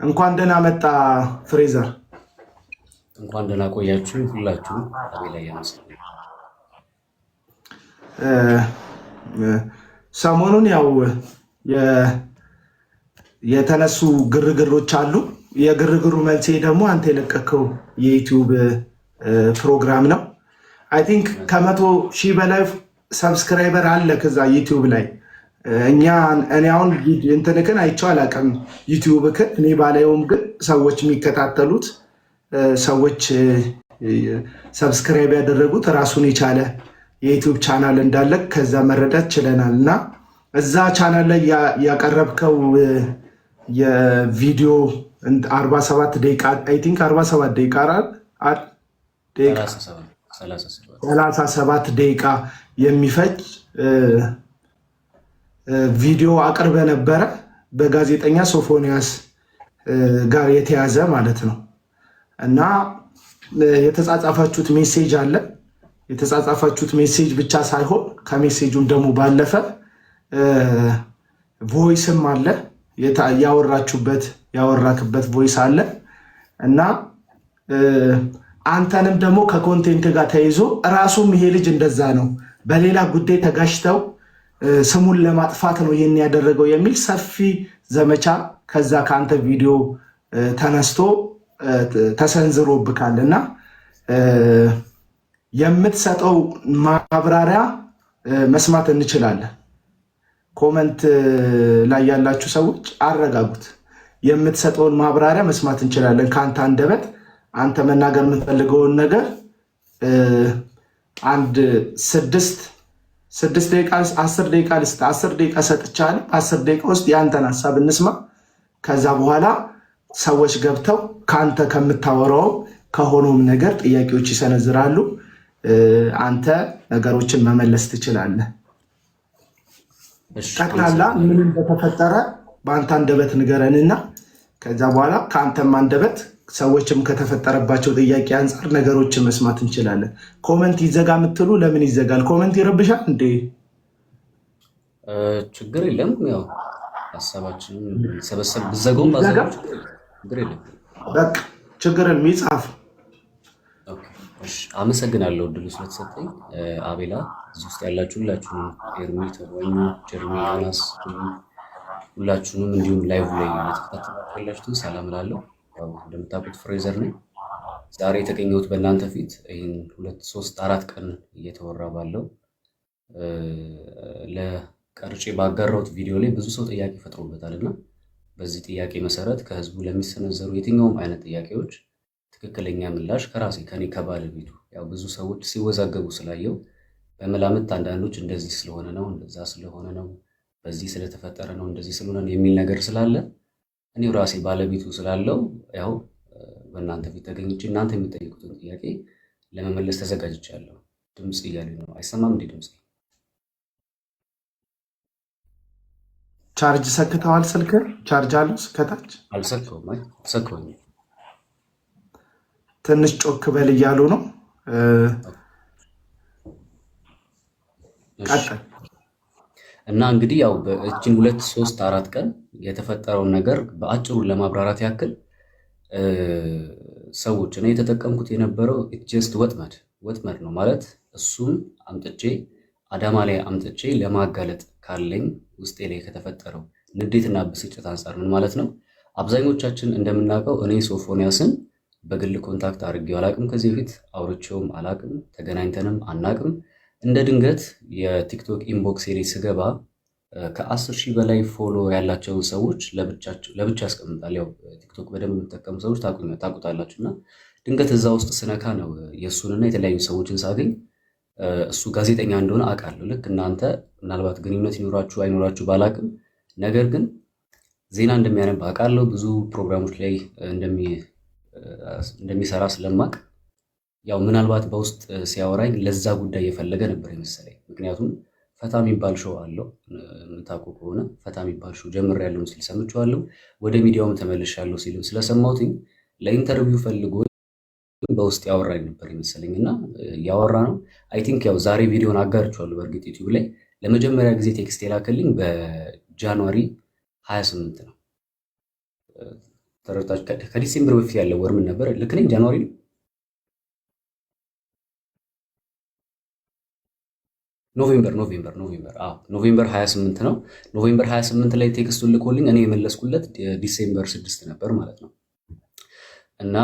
እንኳን ደህና መጣ ፍሬዘር። እንኳን ደህና ቆያችሁ ሁላችሁ። አቤላ ያመሰግናል። ሰሞኑን ያው የተነሱ ግርግሮች አሉ። የግርግሩ መንስኤ ደግሞ አንተ የለቀከው የዩቲዩብ ፕሮግራም ነው። I think 100,000 በላይ subscriber አለ ከዛ ዩቲዩብ ላይ። እኛ እኔ አሁን እንትንክን አይቼው አላውቅም ዩቲዩብክን እኔ ባላየውም፣ ግን ሰዎች የሚከታተሉት ሰዎች subscribe ያደረጉት ራሱን የቻለ የዩቲዩብ ቻናል እንዳለ ከዛ መረዳት ችለናል። እና እዛ ቻናል ላይ ያቀረብከው የቪዲዮ 47 ደቂቃ፣ I think 47 ደቂቃ፣ 37 ደቂቃ የሚፈጅ ቪዲዮ አቅርበ ነበረ፣ በጋዜጠኛ ሶፎንያስ ጋር የተያዘ ማለት ነው። እና የተጻጻፋችሁት message አለ። የተጻጻፋችሁት message ብቻ ሳይሆን ከ message ኡም ደግሞ ባለፈ voice ም አለ፣ ያወራችሁበት ያወራክበት voice አለ። እና አንተንም ደግሞ ከ content ጋር ተይዞ ራሱም ይሄ ልጅ እንደዛ ነው፣ በሌላ ጉዳይ ተጋጭተው ስሙን ለማጥፋት ነው ይህን ያደረገው የሚል ሰፊ ዘመቻ ከዛ ከአንተ ቪዲዮ ተነስቶ ተሰንዝሮብካል። እና የምትሰጠው ማብራሪያ መስማት እንችላለን። Comment ላይ ያላችሁ ሰዎች አረጋጉት። የምትሰጠውን ማብራሪያ መስማት እንችላለን። ከአንተ አንደበት አንተ መናገር የምትፈልገውን ነገር አንድ 6 ደቂቃ፣ 10 ደቂቃ ልስጥ፣ 10 ደቂቃ ሰጥቻለሁ። 10 ደቂቃ ውስጥ የአንተን ሀሳብ እንስማ። ከዛ በኋላ ሰዎች ገብተው ከአንተ ከምታወራው ከሆነውም ነገር ጥያቄዎች ይሰነዝራሉ። አንተ ነገሮችን መመለስ ትችላለህ። ጠቅላላ ምን እንደተፈጠረ በአንተ አንደበት ንገረንና ከዛ በኋላ ከአንተም አንደበት ሰዎችም ከተፈጠረባቸው ጥያቄ አንጻር ነገሮችን መስማት እንችላለን። Comment ይዘጋ የምትሉ ለምን ይዘጋል? Comment ይረብሻል እንዴ? ችግር የለም። ያው ሀሳባችንን ሰበሰብ ብዘጋውም ባዘጋው ችግር የለም። በቃ ችግር የሚጻፍ አመሰግናለሁ እድሉ ስለተሰጠኝ። አቤላ፣ እዚህ ውስጥ ያላችሁ ሁላችሁንም፣ ኤርሚ፣ ተጓኙ፣ ጀርሚ፣ ዮናስ ሁላችሁንም እንዲሁም live ላይ እየተከታተላችሁ ያላችሁትን ሰላም እላለሁ። ያው እንደምታውቁት ፍሬዘር ነኝ። ዛሬ የተገኘሁት በእናንተ ፊት ይህን 2፣ 3፣ 4 ቀን እየተወራ ባለው ለቀርጬ ባጋራሁት ቪዲዮ ላይ ብዙ ሰው ጥያቄ ፈጥሮበታል እና በዚህ ጥያቄ መሰረት ከህዝቡ ለሚሰነዘሩ የትኛውም አይነት ጥያቄዎች ትክክለኛ ምላሽ ከራሴ ከኔ ከባለቤቱ፣ ያው ብዙ ሰዎች ሲወዛገቡ ስላየው በመላምት አንዳንዶች እንደዚህ ስለሆነ ነው፣ እንደዛ ስለሆነ ነው፣ በዚህ ስለተፈጠረ ነው፣ እንደዚህ ስለሆነ ነው የሚል ነገር ስላለ እኔው ራሴ ባለቤቱ ስላለው ያው በእናንተ ፊት ተገኝቼ እናንተ የምጠይቁትን ጥያቄ ለመመለስ ተዘጋጅቻለሁ። ድምፅ እያሉኝ ነው። አይሰማም እንዴ ድምፅ? ቻርጅ ሰክተዋል? ስልክ ቻርጅ አለው ከታች? አልሰካውም። አይ አልሰካውም። ትንሽ ጮክ በል እያሉ ነው። ቀጥል። እና እንግዲህ ያው በእችን 2፣ 3፣ 4 ቀን የተፈጠረውን ነገር በአጭሩ ለማብራራት ያክል ሰዎች እኔ የተጠቀምኩት የነበረው just ወጥመድ ወጥመድ ነው ማለት እሱን አምጥቼ አዳማ ላይ አምጥቼ ለማጋለጥ ካለኝ ውስጤ ላይ ከተፈጠረው ንዴትና ብስጭት አንጻር ምን ማለት ነው? አብዛኞቻችን እንደምናውቀው እኔ ሶፎንያስን በግል contact አድርጌው አላቅም። ከዚህ በፊት አውርቼውም አላቅም፣ ተገናኝተንም አናቅም። እንደ ድንገት የቲክቶክ inbox ላይ ስገባ ከ10,000 በላይ follow ያላቸውን ሰዎች ለብቻ ያስቀምጣል። ያው ቲክቶክ በደንብ የምትጠቀሙ ሰዎች ታውቁታላችሁ። እና ድንገት እዛ ውስጥ ስነካ ነው የእሱንና የተለያዩ ሰዎችን ሳገኝ እሱ ጋዜጠኛ እንደሆነ አውቃለሁ። ልክ እናንተ ምናልባት ግንኙነት ይኖራችሁ አይኖራችሁ ባላቅም፣ ነገር ግን ዜና እንደሚያነብ አውቃለሁ። ብዙ ፕሮግራሞች ላይ እንደሚሰራ ስለማቅ ያው ምናልባት በውስጥ ሲያወራኝ ለዛ ጉዳይ የፈለገ ነበር የመሰለኝ። ምክንያቱም ፈታ የሚባል show አለው፣ የምታውቁ ከሆነ ፈታ የሚባል show ጀምሬያለሁ ሲል ሰምቼዋለሁ። ወደ ሚዲያውም ተመልሻለሁ ሲልም ስለሰማሁትኝ ለ interview ፈልጎ በውስጥ ያወራኝ ነበር የመሰለኝ እና ያወራ ነው። I think ያው ዛሬ ቪዲዮን አጋርቼዋለሁ። በእርግጥ ዩቲዩብ ላይ ለመጀመሪያ ጊዜ text የላከልኝ በ January 28 ነው። ተረድታችሁ? ከ December በፊት ያለው ወር ምን ነበር? ልክ ነኝ? January ነው? November አዎ November 28 ነው። November 28 ላይ text ኡን ልኮልኝ እኔ የመለስኩለት December 6 ነበር ማለት ነው። እና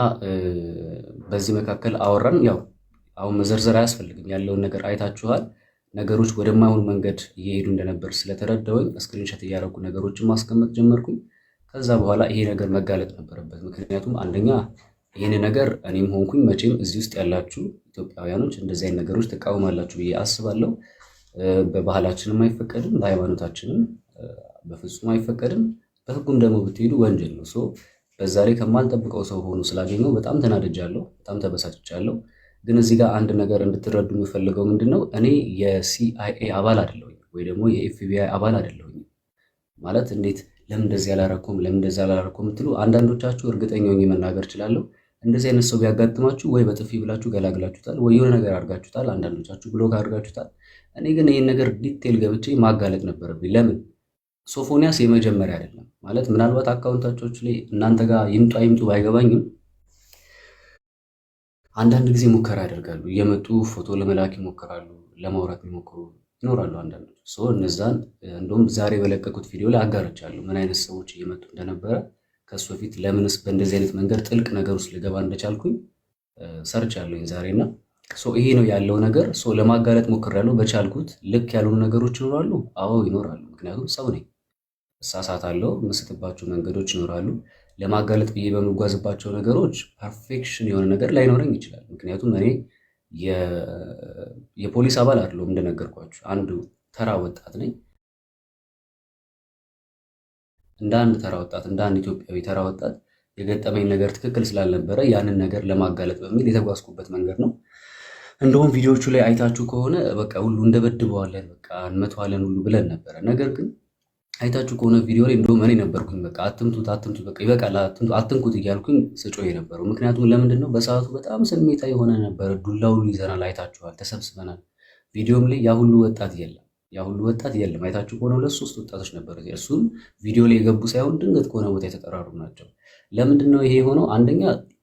በዚህ መካከል አወራን። ያው አሁን መዘርዘር አያስፈልግም፣ ያለውን ነገር አይታችኋል። ነገሮች ወደማይሆኑ መንገድ እየሄዱ እንደነበር ስለተረዳሁኝ screenshot እያደረኩ ነገሮችን ማስቀመጥ ጀመርኩኝ። ከዛ በኋላ ይሄ ነገር መጋለጥ ነበረበት። ምክንያቱም አንደኛ ይህን ነገር እኔም ሆንኩኝ መቼም እዚህ ውስጥ ያላችሁ ኢትዮጵያውያኖች እንደዚህ አይነት ነገሮች ትቃወማላችሁ ብዬ አስባለሁ። በባህላችንም አይፈቀድም፣ በሃይማኖታችንም በፍጹም አይፈቀድም። በህጉም ደግሞ ብትሄዱ ወንጀል ነው። So በዛ ላይ ከማልጠብቀው ሰው ሆኖ ስላገኘው በጣም ተናድጃለሁ፣ በጣም ተበሳጭቻለሁ። ግን እዚህ ጋር አንድ ነገር እንድትረዱ የምፈልገው ምንድን ነው፣ እኔ የ CIA አባል አይደለሁኝ ወይ ደግሞ የ FBI አባል አይደለሁኝ። ማለት እንዴት ለምን እንደዚህ አላረኩም ለምን እንደዚህ አላረኩም የምትሉ አንዳንዶቻችሁ እርግጠኛ ሆኜ መናገር እችላለሁ። እንደዚህ አይነት ሰው ቢያጋጥማችሁ ወይ በጥፊ ብላችሁ ገላግላችሁታል፣ ወይ የሆነ ነገር አድርጋችሁታል። አንዳንዶቻችሁ block አድርጋችሁታል። እኔ ግን ይህን ነገር detail ገብቼ ማጋለጥ ነበረብኝ። ለምን ሶፎንያስ የመጀመሪያ አይደለም ማለት ምናልባት account ኣቸው ላይ እናንተ ጋር ይምጡ አይምጡ ባይገባኝም አንዳንድ ጊዜ ሙከራ ያደርጋሉ። እየመጡ ፎቶ ለመላክ ይሞክራሉ፣ ለማውራት የሚሞክሩ ይኖራሉ አንዳንዶች። So እነዛን እንደውም ዛሬ በለቀቁት ቪዲዮ ላይ አጋርቻለሁ ምን አይነት ሰዎች እየመጡ እንደነበረ ከእሱ በፊት ለምንስ በእንደዚህ አይነት መንገድ ጥልቅ ነገር ውስጥ ልገባ እንደቻልኩኝ ሰርቻለሁኝ ዛሬ እና so ይሄ ነው ያለው ነገር። So ለማጋለጥ ሞክሬያለሁ በቻልኩት። ልክ ያልሆኑ ነገሮች ይኖራሉ፣ አዎ ይኖራሉ። ምክንያቱም ሰው ነኝ፣ እሳሳታለሁ፣ የምስትባቸው መንገዶች ይኖራሉ። ለማጋለጥ ብዬ በምጓዝባቸው ነገሮች perfection የሆነ ነገር ላይኖረኝ ይችላል። ምክንያቱም እኔ የፖሊስ አባል አይደለሁም፣ እንደነገርኳችሁ አንዱ ተራ ወጣት ነኝ። እንደ አንድ ተራ ወጣት፣ እንደ አንድ ኢትዮጵያዊ ተራ ወጣት የገጠመኝ ነገር ትክክል ስላልነበረ ያንን ነገር ለማጋለጥ በሚል የተጓዝኩበት መንገድ ነው። እንደውም ቪዲዮቹ ላይ አይታችሁ ከሆነ በቃ ሁሉ እንደበድበዋለን፣ በቃ እንመተዋለን ሁሉ ብለን ነበረ። ነገር ግን አይታችሁ ከሆነ ቪዲዮ ላይ እንደውም እኔ ነበርኩኝ በቃ አትምቱት፣ አትምቱት፣ በቃ ይበቃል፣ አትንኩት እያልኩኝ ስጮህ የነበረው። ምክንያቱም ለምንድን ነው በሰዓቱ በጣም ስሜታዊ የሆነ ነበረ። ዱላ ሁሉ ይዘናል፣ አይታችኋል፣ ተሰብስበናል። ቪዲዮም ላይ ያ ሁሉ ወጣት የለም፣ ያ ሁሉ ወጣት የለም። አይታችሁ ከሆነ ሁለት ሶስት ወጣቶች ነበሩ። እሱም ቪዲዮ ላይ የገቡ ሳይሆን ድንገት ከሆነ ቦታ የተጠራሩ ናቸው። ለምንድን ነው ይሄ የሆነው? አንደኛ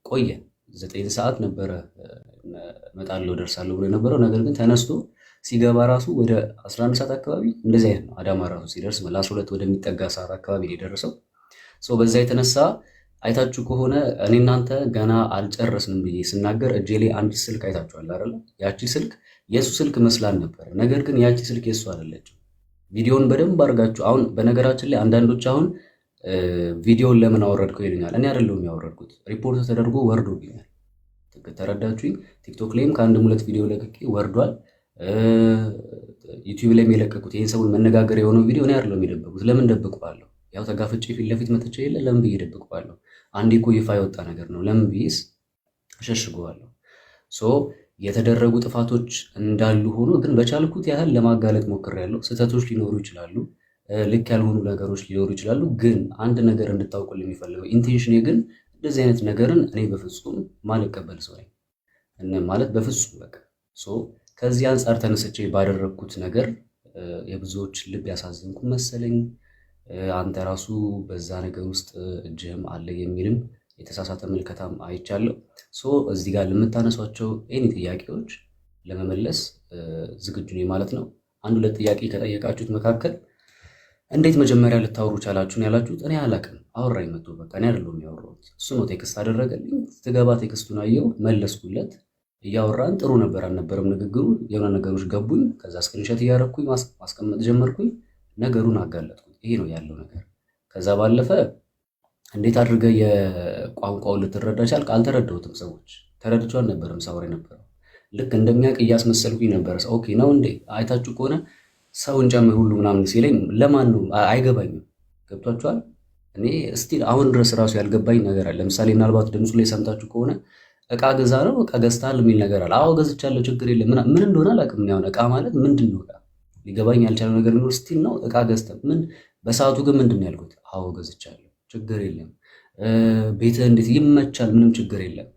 ቆየ፣ 9 ሰዓት ነበረ እመጣለሁ ደርሳለሁ ብሎ የነበረው። ነገር ግን ተነስቶ ሲገባ ራሱ ወደ 11 ሰዓት አካባቢ እንደዚህ አይነት ነው። አዳማ ራሱ ሲደርስ ለ12 ወደሚጠጋ ሰዓት አካባቢ ነው የደረሰው። So በዛ የተነሳ አይታችሁ ከሆነ እኔ እናንተ ገና አልጨረስንም ብዬ ስናገር እጄ ላይ አንድ ስልክ አይታችኋል አይደለ? ያቺ ስልክ የእሱ ስልክ መስላን ነበር። ነገር ግን ያቺ ስልክ የእሱ አይደለችም። ቪዲዮን በደንብ አድርጋችሁ አሁን በነገራችን ላይ አንዳንዶች አሁን ቪዲዮን ለምን አወረድከው ይሉኛል። እኔ አይደለሁም ያወረድኩት፣ ሪፖርት ተደርጎ ወርዶብኛል። ተረዳችሁኝ? ቲክቶክ ላይም ከአንድም ሁለት ቪዲዮ ለቅቄ ወርዷል። ዩቲዩብ ላይም የለቀቁት ይህን ሰውን መነጋገር የሆነው ቪዲዮ እኔ አይደለሁም የደበቁት። ለምን ደብቀዋለሁ? ያው ተጋፍጬ ፊት ለፊት መጥቼ የለ ለምን ብዬ ደብቀዋለሁ? አንዴ እኮ ይፋ የወጣ ነገር ነው። ለምን ብዬስ እሸሽገዋለሁ? So የተደረጉ ጥፋቶች እንዳሉ ሆኖ ግን በቻልኩት ያህል ለማጋለጥ ሞክሬያለሁ። ስህተቶች ሊኖሩ ይችላሉ፣ ልክ ያልሆኑ ነገሮች ሊኖሩ ይችላሉ። ግን አንድ ነገር እንድታውቁልኝ የሚፈልገው intention ኤ ግን እንደዚህ አይነት ነገርን እኔ በፍጹም ማልቀበል ሰው ነኝ ማለት በፍጹም በቃ። So ከዚህ አንጻር ተነስቼ ባደረግኩት ነገር የብዙዎች ልብ ያሳዘንኩ መሰለኝ። አንተ ራሱ በዛ ነገር ውስጥ እጅህም አለ የሚልም የተሳሳተ ምልከታም አይቻለሁ። So እዚህ ጋር ለምታነሷቸው any ጥያቄዎች ለመመለስ ዝግጁ ነኝ ማለት ነው። አንድ ሁለት ጥያቄ ከጠየቃችሁት መካከል እንዴት መጀመሪያ ልታወሩ ቻላችሁን ያላችሁት፣ እኔ አላቅም። አወራኝ መጥቶ በቃ እኔ አይደለሁም ያወራሁት፣ እሱ ነው text አደረገልኝ። ስትገባ text ኡን አየሁ፣ መለስኩለት። እያወራን ጥሩ ነበር አልነበረም ንግግሩ፣ የሆነ ነገሮች ገቡኝ። ከዛ screenshot እያደረኩኝ ማስቀመጥ ጀመርኩኝ፣ ነገሩን አጋለጥኩት። ይሄ ነው ያለው ነገር። ከዛ ባለፈ እንዴት አድርገህ የቋንቋውን ልትረዳ ቻልክ? አልተረዳሁትም። ሰዎች ተረድቼው አልነበረም ሳወራ የነበረው ልክ እንደሚያውቅ እያስመሰልኩኝ ነበረ። Okay ነው እንዴ? አይታችሁ ከሆነ ሰውን ጨምር ሁሉ ምናምን ሲለኝ ለማን ነው አይገባኝም። ገብቷችኋል? እኔ still አሁን ድረስ ራሱ ያልገባኝ ነገር አለ። ለምሳሌ ምናልባት ድምፁ ላይ ሰምታችሁ ከሆነ እቃ ገዛ ነው እቃ ገዝተሃል የሚል ነገር አለ። አዎ ገዝቻለሁ፣ ችግር የለም ምን እንደሆነ አላውቅም። አሁን እቃ ማለት ምንድን ነው? እቃ ሊገባኝ ያልቻለው ነገር ቢኖር still ነው እቃ ገዝተህ ምን። በሰዓቱ ግን ምንድን ነው ያልኩት? አዎ ገዝቻለሁ፣ ችግር የለም። ቤትህ እንዴት ይመቻል? ምንም ችግር የለም።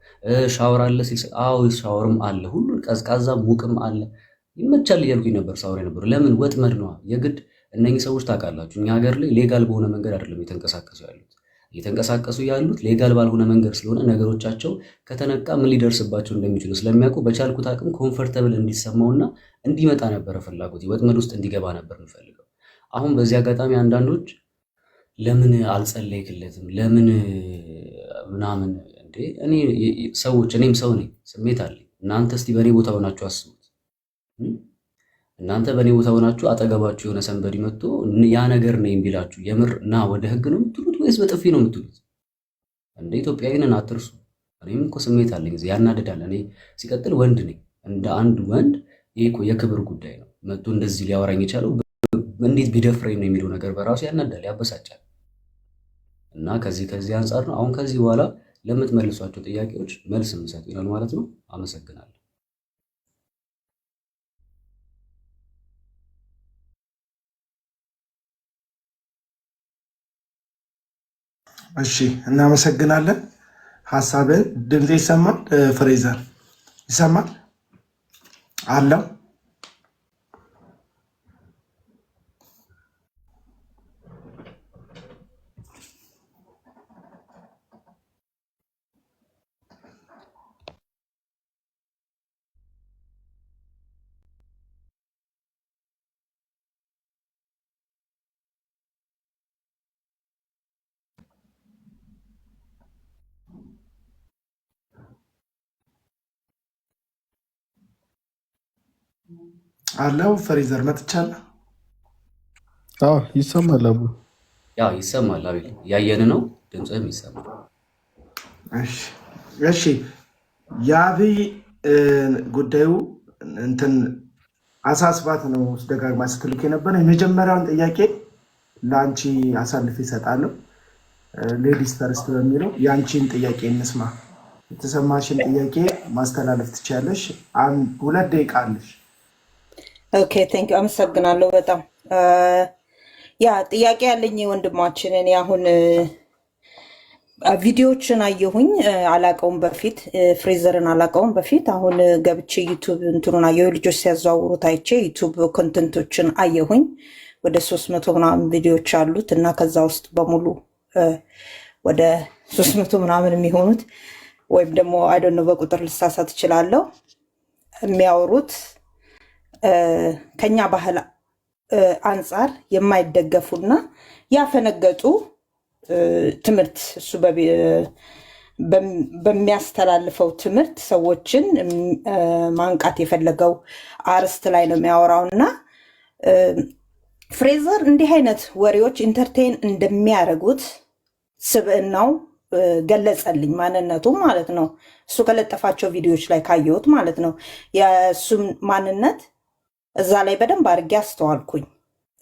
ሻወር አለ ሲል አዎ ሻወርም አለ፣ ሁሉን ቀዝቃዛ ሙቅም አለ፣ ይመቻል እያልኩኝ ነበር ሳወራ የነበረው። ለምን ወጥመድ ነዋ የግድ። እነኚህ ሰዎች ታውቃላችሁ፣ እኛ ሀገር ላይ legal በሆነ መንገድ አይደለም የተንቀሳቀሱ ያሉት። እየተንቀሳቀሱ ያሉት legal ባልሆነ መንገድ ስለሆነ ነገሮቻቸው ከተነቃ ምን ሊደርስባቸው እንደሚችሉ ስለሚያውቁ በቻልኩት አቅም comfortable እንዲሰማውና እንዲመጣ ነበረ ፍላጎት፣ ወጥመድ ውስጥ እንዲገባ ነበር የምፈልገው። አሁን በዚህ አጋጣሚ አንዳንዶች ለምን አልጸለይክለትም ለምን ምናምን እንዴ፣ እኔ ሰዎች እኔም ሰው ነኝ፣ ስሜት አለኝ። እናንተ እስቲ በእኔ ቦታ ሆናችሁ አስቡት። እናንተ በእኔ ቦታ ሆናችሁ አጠገባችሁ የሆነ somebody መጥቶ ያ ነገር ነኝ ቢላችሁ የምር ና ወደ ህግ ነው የምትሉት ወይስ በጥፊ ነው የምትሉት? እንደ ኢትዮጵያዊንን አትርሱ። እኔም እኮ ስሜት አለኝ፣ ያናድዳል። እኔ ሲቀጥል ወንድ ነኝ። እንደ አንድ ወንድ ይሄ እኮ የክብር ጉዳይ ነው። መጥቶ እንደዚህ ሊያወራኝ የቻለው እንዴት ቢደፍረኝ ነው የሚለው ነገር በራሱ ያናዳል፣ ያበሳጫል። እና ከዚህ ከዚህ አንጻር ነው አሁን ከዚህ በኋላ ለምትመልሷቸው ጥያቄዎች መልስ የምሰጥ ይሆናል ማለት ነው። አመሰግናለሁ። እሺ፣ እናመሰግናለን። ሀሳብን ድምፅ ይሰማል? ፍሬዘር ይሰማል አለው? አለው ፍሬዘር መጥቻለሁ። አዎ ይሰማል። አቡ ያ ይሰማል። አቤል እያየን ነው፣ ድምፅህም ይሰማል። እሺ እሺ። የአብይ ጉዳዩ እንትን አሳስባት ነው ደጋግማ ስትልክ የነበረ። የመጀመሪያውን ጥያቄ ለአንቺ አሳልፌ እሰጣለሁ። Ladies first በሚለው የአንቺን ጥያቄ እንስማ። የተሰማሽን ጥያቄ ማስተላለፍ ትችያለሽ። 2 ደቂቃ አለሽ። Okay, thank you፣ አመሰግናለሁ በጣም። Yeah፣ ጥያቄ ያለኝ ወንድማችን፣ እኔ አሁን ቪዲዮዎችን አየሁኝ፣ አላቀውም በፊት፣ ፍሬዘርን አላቀውም በፊት። አሁን ገብቼ YouTube እንትኑን አየሁ፣ ልጆች ሲያዘዋውሩት አይቼ YouTube content ኦችን አየሁኝ። ወደ 300 ምናምን ቪዲዮዎች አሉት እና ከዛ ውስጥ በሙሉ ወደ 300 ምናምን የሚሆኑት ወይም ደግሞ I don't know፣ በቁጥር ልሳሳት እችላለሁ፣ የሚያወሩት ከኛ ባህል አንጻር የማይደገፉና ያፈነገጡ ትምህርት፣ እሱ በሚያስተላልፈው ትምህርት ሰዎችን ማንቃት የፈለገው አርስት ላይ ነው የሚያወራው። እና ፍሬዘር እንዲህ አይነት ወሬዎች entertain እንደሚያደርጉት ስብዕናው ገለጸልኝ፣ ማንነቱ ማለት ነው። እሱ ከለጠፋቸው ቪዲዮዎች ላይ ካየሁት ማለት ነው። የእሱም ማንነት እዛ ላይ በደንብ አድርጌ አስተዋልኩኝ።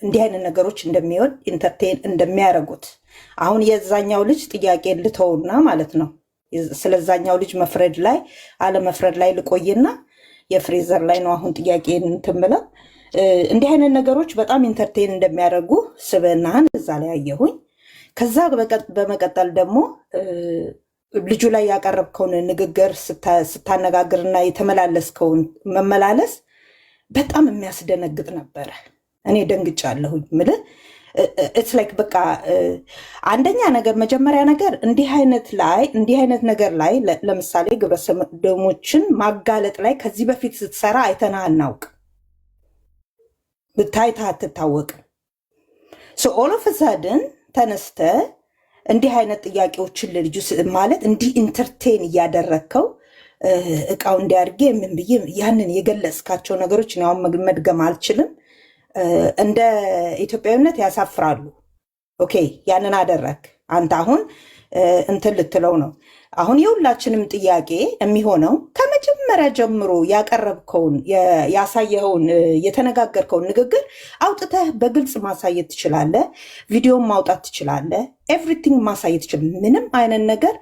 እንዲህ አይነት ነገሮች እንደሚወድ፣ entertain እንደሚያደርጉት። አሁን የዛኛው ልጅ ጥያቄ ልተውና ማለት ነው፣ ስለዛኛው ልጅ መፍረድ ላይ አለመፍረድ ላይ ልቆይና የፍሬዘር ላይ ነው አሁን ጥያቄ እንትን ብለው እንዲህ አይነት ነገሮች በጣም entertain እንደሚያደርጉ ስብዕናህን እዛ ላይ አየሁኝ። ከዛ በመቀጠል ደግሞ ልጁ ላይ ያቀረብከውን ንግግር ስታነጋግርና የተመላለስከውን መመላለስ በጣም የሚያስደነግጥ ነበረ። እኔ ደንግጫለሁኝ። ምልህ it's like በቃ አንደኛ ነገር፣ መጀመሪያ ነገር እንዲህ አይነት ነገር ላይ ለምሳሌ ግብረ ሰዶሞችን ማጋለጥ ላይ ከዚህ በፊት ስትሰራ አይተንህ አናውቅ፣ ታይተህ አትታወቅም። So all of a sudden ተነስተህ እንዲህ አይነት ጥያቄዎችን ለልጁ ማለት እንዲህ entertain እያደረግከው እቃው እንዲያርጌ ምን ብዬ ያንን የገለጽካቸው ነገሮች እኔ አሁን መድገም አልችልም። እንደ ኢትዮጵያዊነት ያሳፍራሉ። Okay፣ ያንን አደረግ አንተ አሁን እንትን ልትለው ነው። አሁን የሁላችንም ጥያቄ የሚሆነው ከመጀመሪያ ጀምሮ ያቀረብከውን፣ ያሳየኸውን፣ የተነጋገርከውን ንግግር አውጥተህ በግልጽ ማሳየት ትችላለህ። ቪዲዮን ማውጣት ትችላለህ። Everything ማሳየት ትችላለህ። ምንም አይነት ነገር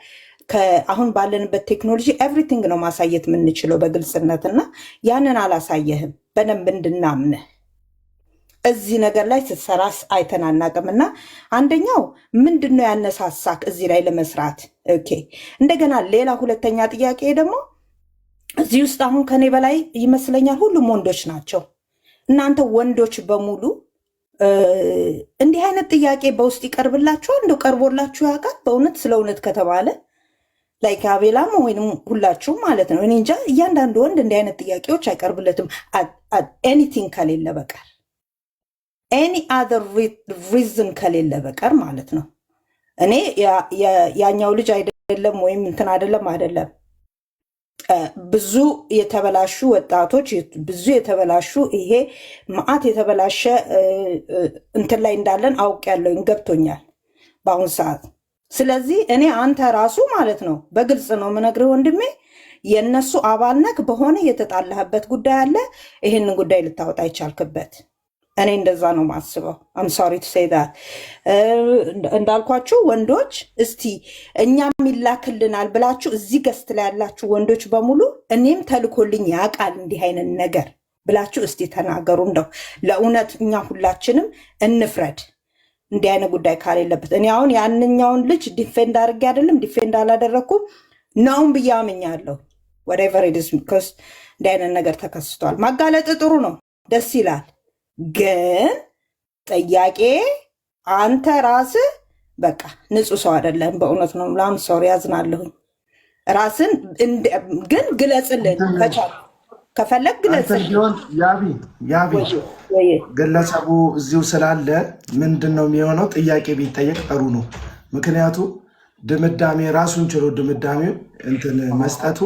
አሁን ባለንበት ቴክኖሎጂ everything ነው ማሳየት የምንችለው በግልጽነት። እና ያንን አላሳየህም በደንብ እንድናምንህ። እዚህ ነገር ላይ ስትሰራ አይተን አናውቅም። እና አንደኛው ምንድን ነው ያነሳሳክ እዚህ ላይ ለመስራት? Okay፣ እንደገና ሌላ ሁለተኛ ጥያቄ ደግሞ እዚህ ውስጥ አሁን ከኔ በላይ ይመስለኛል ሁሉም ወንዶች ናቸው። እናንተ ወንዶች በሙሉ እንዲህ አይነት ጥያቄ በውስጥ ይቀርብላችኋል? እንደው ቀርቦላችሁ ያውቃል? በእውነት ስለ እውነት ከተባለ like አቤላም ወይም ሁላችሁም ማለት ነው። እኔ እንጃ፣ እያንዳንዱ ወንድ እንዲህ አይነት ጥያቄዎች አይቀርብለትም anything ከሌለ በቀር፣ any other reason ከሌለ በቀር ማለት ነው። እኔ ያኛው ልጅ አይደለም ወይም እንትን አይደለም አይደለም፣ ብዙ የተበላሹ ወጣቶች፣ ብዙ የተበላሹ፣ ይሄ መዓት የተበላሸ እንትን ላይ እንዳለን አውቄያለሁኝ፣ ገብቶኛል በአሁን ሰዓት። ስለዚህ እኔ አንተ ራሱ ማለት ነው በግልጽ ነው የምነግርህ ወንድሜ፣ የእነሱ አባል ነህ፣ በሆነ የተጣላህበት ጉዳይ አለ። ይህንን ጉዳይ ልታወጣ ይቻልክበት። እኔ እንደዛ ነው ማስበው። I'm sorry to say that። እንዳልኳችሁ ወንዶች እስቲ እኛም ይላክልናል ብላችሁ እዚህ guest ላይ ያላችሁ ወንዶች በሙሉ እኔም ተልኮልኝ ያውቃል እንዲህ አይነት ነገር ብላችሁ እስቲ ተናገሩ። እንደው ለእውነት እኛ ሁላችንም እንፍረድ። እንዲህ አይነት ጉዳይ ካሌለበት እኔ አሁን ያንኛውን ልጅ defend አድርጌ አይደለም፣ defend አላደረግኩም፣ ነውም ብዬ አምኛለሁ። Whatever it is, because እንዲህ አይነት ነገር ተከስቷል። ማጋለጥ ጥሩ ነው፣ ደስ ይላል። ግን ጥያቄ አንተ ራስህ በቃ ንጹህ ሰው አይደለም። በእውነት ነው፣ I'm sorry፣ ያዝናለሁኝ። ራስን ግን ግለጽልን፣ ከቻልክ፣ ከፈለግ እንትን ግለጽልን። ቢሆን ያቢ ያቢ ወይ ግለሰቡ እዚሁ ስላለ ምንድን ነው የሚሆነው? ጥያቄ ቢጠየቅ ጥሩ ነው። ምክንያቱ ድምዳሜ ራሱን ችሎ ድምዳሜው እንትን መስጠቱ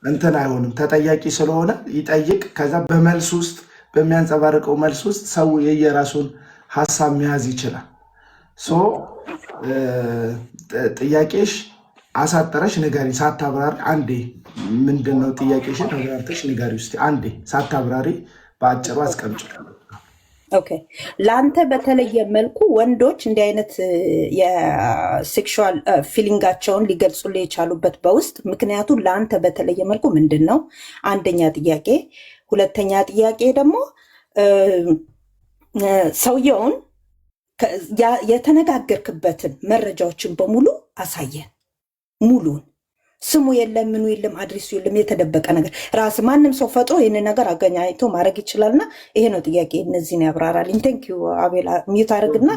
እንትን አይሆንም። ተጠያቂ ስለሆነ ይጠይቅ። ከዛ በመልስ ውስጥ፣ በሚያንጸባርቀው መልስ ውስጥ ሰው የየራሱን ሀሳብ መያዝ ይችላል። So ጥያቄሽ አሳጥረሽ ንገሪ፣ ሳታብራሪ አንዴ። ምንድን ነው ጥያቄሽን አብራርተሽ ንገሪ ውስጥ፣ አንዴ ሳታብራሪ በአጭሩ አስቀምጭ። Okay፣ ለአንተ በተለየ መልኩ ወንዶች እንዲህ አይነት የ sexual feeling ኣቸውን ሊገልጹልህ የቻሉበት በውስጥ ምክንያቱ ለአንተ በተለየ መልኩ ምንድን ነው? አንደኛ ጥያቄ። ሁለተኛ ጥያቄ ደግሞ ሰውየውን የተነጋገርክበትን መረጃዎችን በሙሉ አሳየን። ሙሉን ስሙ የለም፣ ምኑ የለም፣ address ኡ የለም፣ የተደበቀ ነገር ራስ ማንም ሰው ፈጥሮ ይህንን ነገር አገናኝቶ ማድረግ ይችላልና ይሄ ነው ጥያቄ። እነዚህን ያብራራልኝ። Thank you አቤላ። Mute አድርግና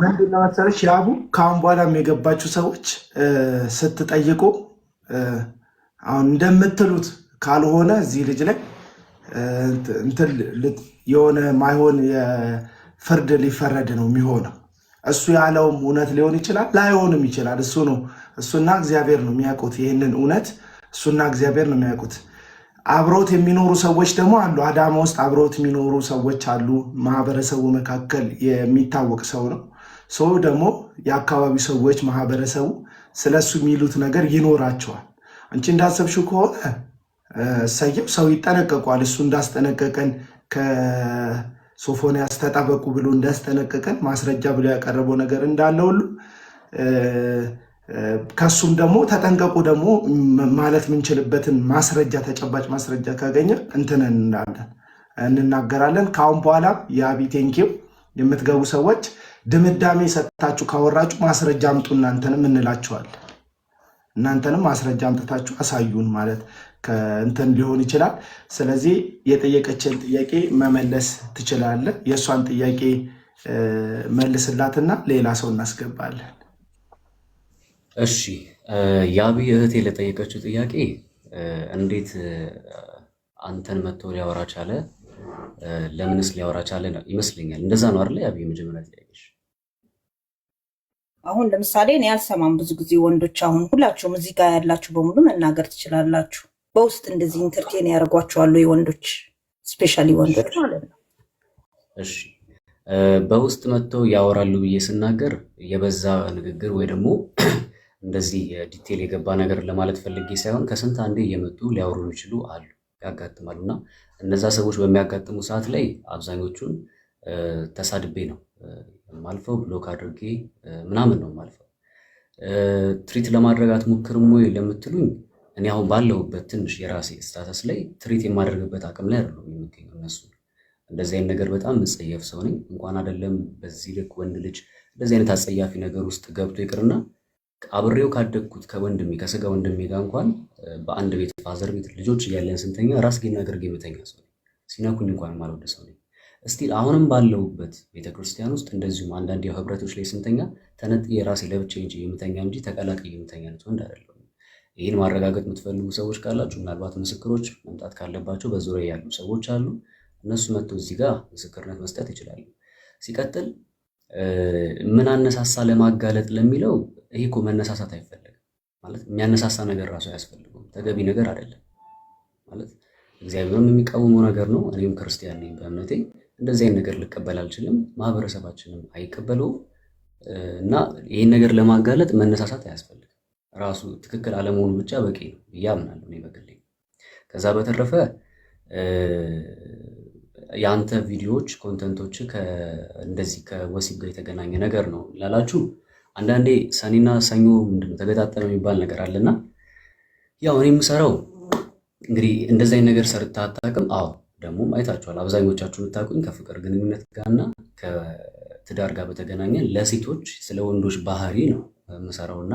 ምንድን ነው መሰለሽ ያቡ፣ ከአሁን በኋላም የገባችሁ ሰዎች ስትጠይቁ አሁን እንደምትሉት ካልሆነ እዚህ ልጅ ላይ እንትን የሆነ ማይሆን የፍርድ ሊፈረድ ነው የሚሆነው። እሱ ያለውም እውነት ሊሆን ይችላል፣ ላይሆንም ይችላል። እሱ ነው፣ እሱና እግዚአብሔር ነው የሚያውቁት ይህንን እውነት፣ እሱና እግዚአብሔር ነው የሚያውቁት። አብሮት የሚኖሩ ሰዎች ደግሞ አሉ። አዳማ ውስጥ አብሮት የሚኖሩ ሰዎች አሉ። ማህበረሰቡ መካከል የሚታወቅ ሰው ነው። ሰው ደግሞ የአካባቢው ሰዎች፣ ማህበረሰቡ ስለሱ የሚሉት ነገር ይኖራቸዋል። አንቺ እንዳሰብሽው ከሆነ እሰየው፣ ሰው ይጠነቀቋል። እሱ እንዳስጠነቀቀን፣ ከሶፎንያስ ተጠበቁ ብሎ እንዳስጠነቀቀን፣ ማስረጃ ብሎ ያቀረበው ነገር እንዳለ ሁሉ ከሱም ደግሞ ተጠንቀቁ ደግሞ ማለት የምንችልበትን ማስረጃ፣ ተጨባጭ ማስረጃ ካገኘ እንትን እንላለን፣ እንናገራለን። ከአሁን በኋላ የአቢ thank you፣ የምትገቡ ሰዎች ድምዳሜ ሰጥታችሁ ካወራችሁ ማስረጃ አምጡ እናንተንም እንላችኋለን። እናንተንም ማስረጃ አምጥታችሁ አሳዩን ማለት ከእንትን ሊሆን ይችላል። ስለዚህ የጠየቀችን ጥያቄ መመለስ ትችላለህ። የእሷን ጥያቄ መልስላትና ሌላ ሰው እናስገባለን። እሺ፣ ያቢ እህቴ ለጠየቀችው ጥያቄ እንዴት አንተን መጥቶ ሊያወራ ቻለ? ለምንስ ሊያወራ ቻለ ይመስለኛል። እንደዛ ነው አይደለ? ያቢ፣ የመጀመሪያ ጥያቄሽ። አሁን ለምሳሌ እኔ አልሰማም ብዙ ጊዜ ወንዶች፣ አሁን ሁላችሁም እዚህ ጋር ያላችሁ በሙሉ መናገር ትችላላችሁ። በውስጥ እንደዚህ entertain ያደርጓቸዋሉ የወንዶች፣ especially ወንዶች ማለት ነው። እሺ፣ በውስጥ መጥተው ያወራሉ ብዬ ስናገር የበዛ ንግግር ወይ ደግሞ እንደዚህ detail የገባ ነገር ለማለት ፈልጌ ሳይሆን ከስንት አንዴ እየመጡ ሊያወሩ የሚችሉ አሉ፣ ያጋጥማሉ። እና እነዛ ሰዎች በሚያጋጥሙ ሰዓት ላይ አብዛኞቹን ተሳድቤ ነው የማልፈው፣ block አድርጌ ምናምን ነው የማልፈው። Treat ለማድረግ አትሞክርም ወይ ለምትሉኝ እኔ አሁን ባለሁበት ትንሽ የራሴ status ላይ treat የማደርግበት አቅም ላይ አይደለም የሚገኘው። እነሱ እንደዚህ አይነት ነገር በጣም የምጸየፍ ሰው ነኝ። እንኳን አይደለም በዚህ ልክ ወንድ ልጅ እንደዚህ አይነት አጸያፊ ነገር ውስጥ ገብቶ ይቅርና አብሬው ካደግኩት ከወንድሜ፣ ከስጋ ወንድሜ ጋር እንኳን በአንድ ቤት father ቤት ልጆች እያለን ስንተኛ ራስጌና ግርጌ የምተኛ ሰው ነኝ። ሲነኩኝ እንኳን የማልወድ ሰው ነኝ። Still አሁንም ባለሁበት ቤተክርስቲያን ውስጥ እንደዚሁም አንዳንድ ያው ህብረቶች ላይ ስንተኛ ተነጥዬ ራሴ ለብቻዬ እንጂ የምተኛ እንጂ ተቀላቅዬ የምተኛ አይነት ወንድ አይደለሁም። ይህን ማረጋገጥ የምትፈልጉ ሰዎች ካላችሁ ምናልባት ምስክሮች መምጣት ካለባቸው በዙሪያ ያሉ ሰዎች አሉ። እነሱ መጥተው እዚህ ጋር ምስክርነት መስጠት ይችላሉ። ሲቀጥል ምን አነሳሳ ለማጋለጥ ለሚለው፣ ይሄ እኮ መነሳሳት አይፈለግም። ማለት የሚያነሳሳ ነገር ራሱ አያስፈልገውም። ተገቢ ነገር አይደለም። ማለት እግዚአብሔርም የሚቃወመው ነገር ነው። እኔም ክርስቲያን ነኝ በእምነቴ፣ እንደዚህ አይነት ነገር ልቀበል አልችልም። ማህበረሰባችንም አይቀበለውም። እና ይህን ነገር ለማጋለጥ መነሳሳት አያስፈልግም። ራሱ ትክክል አለመሆኑ ብቻ በቂ ነው ብዬ አምናለሁ እኔ በግሌ። ከዛ በተረፈ የአንተ ቪዲዮዎች፣ content ኦች እንደዚህ ከወሲብ ጋር የተገናኘ ነገር ነው ላላችሁ፣ አንዳንዴ ሰኔና ሰኞ ምንድነው ተገጣጠመ የሚባል ነገር አለና ያው እኔ የምሰራው እንግዲህ እንደዚህ አይነት ነገር ሰርተህ አታውቅም። አዎ፣ ደግሞ አይታችኋል። አብዛኞቻችሁ የምታውቁኝ ከፍቅር ግንኙነት ጋርና ከትዳር ጋር በተገናኘ ለሴቶች ስለ ወንዶች ባህሪ ነው የምሰራው። እና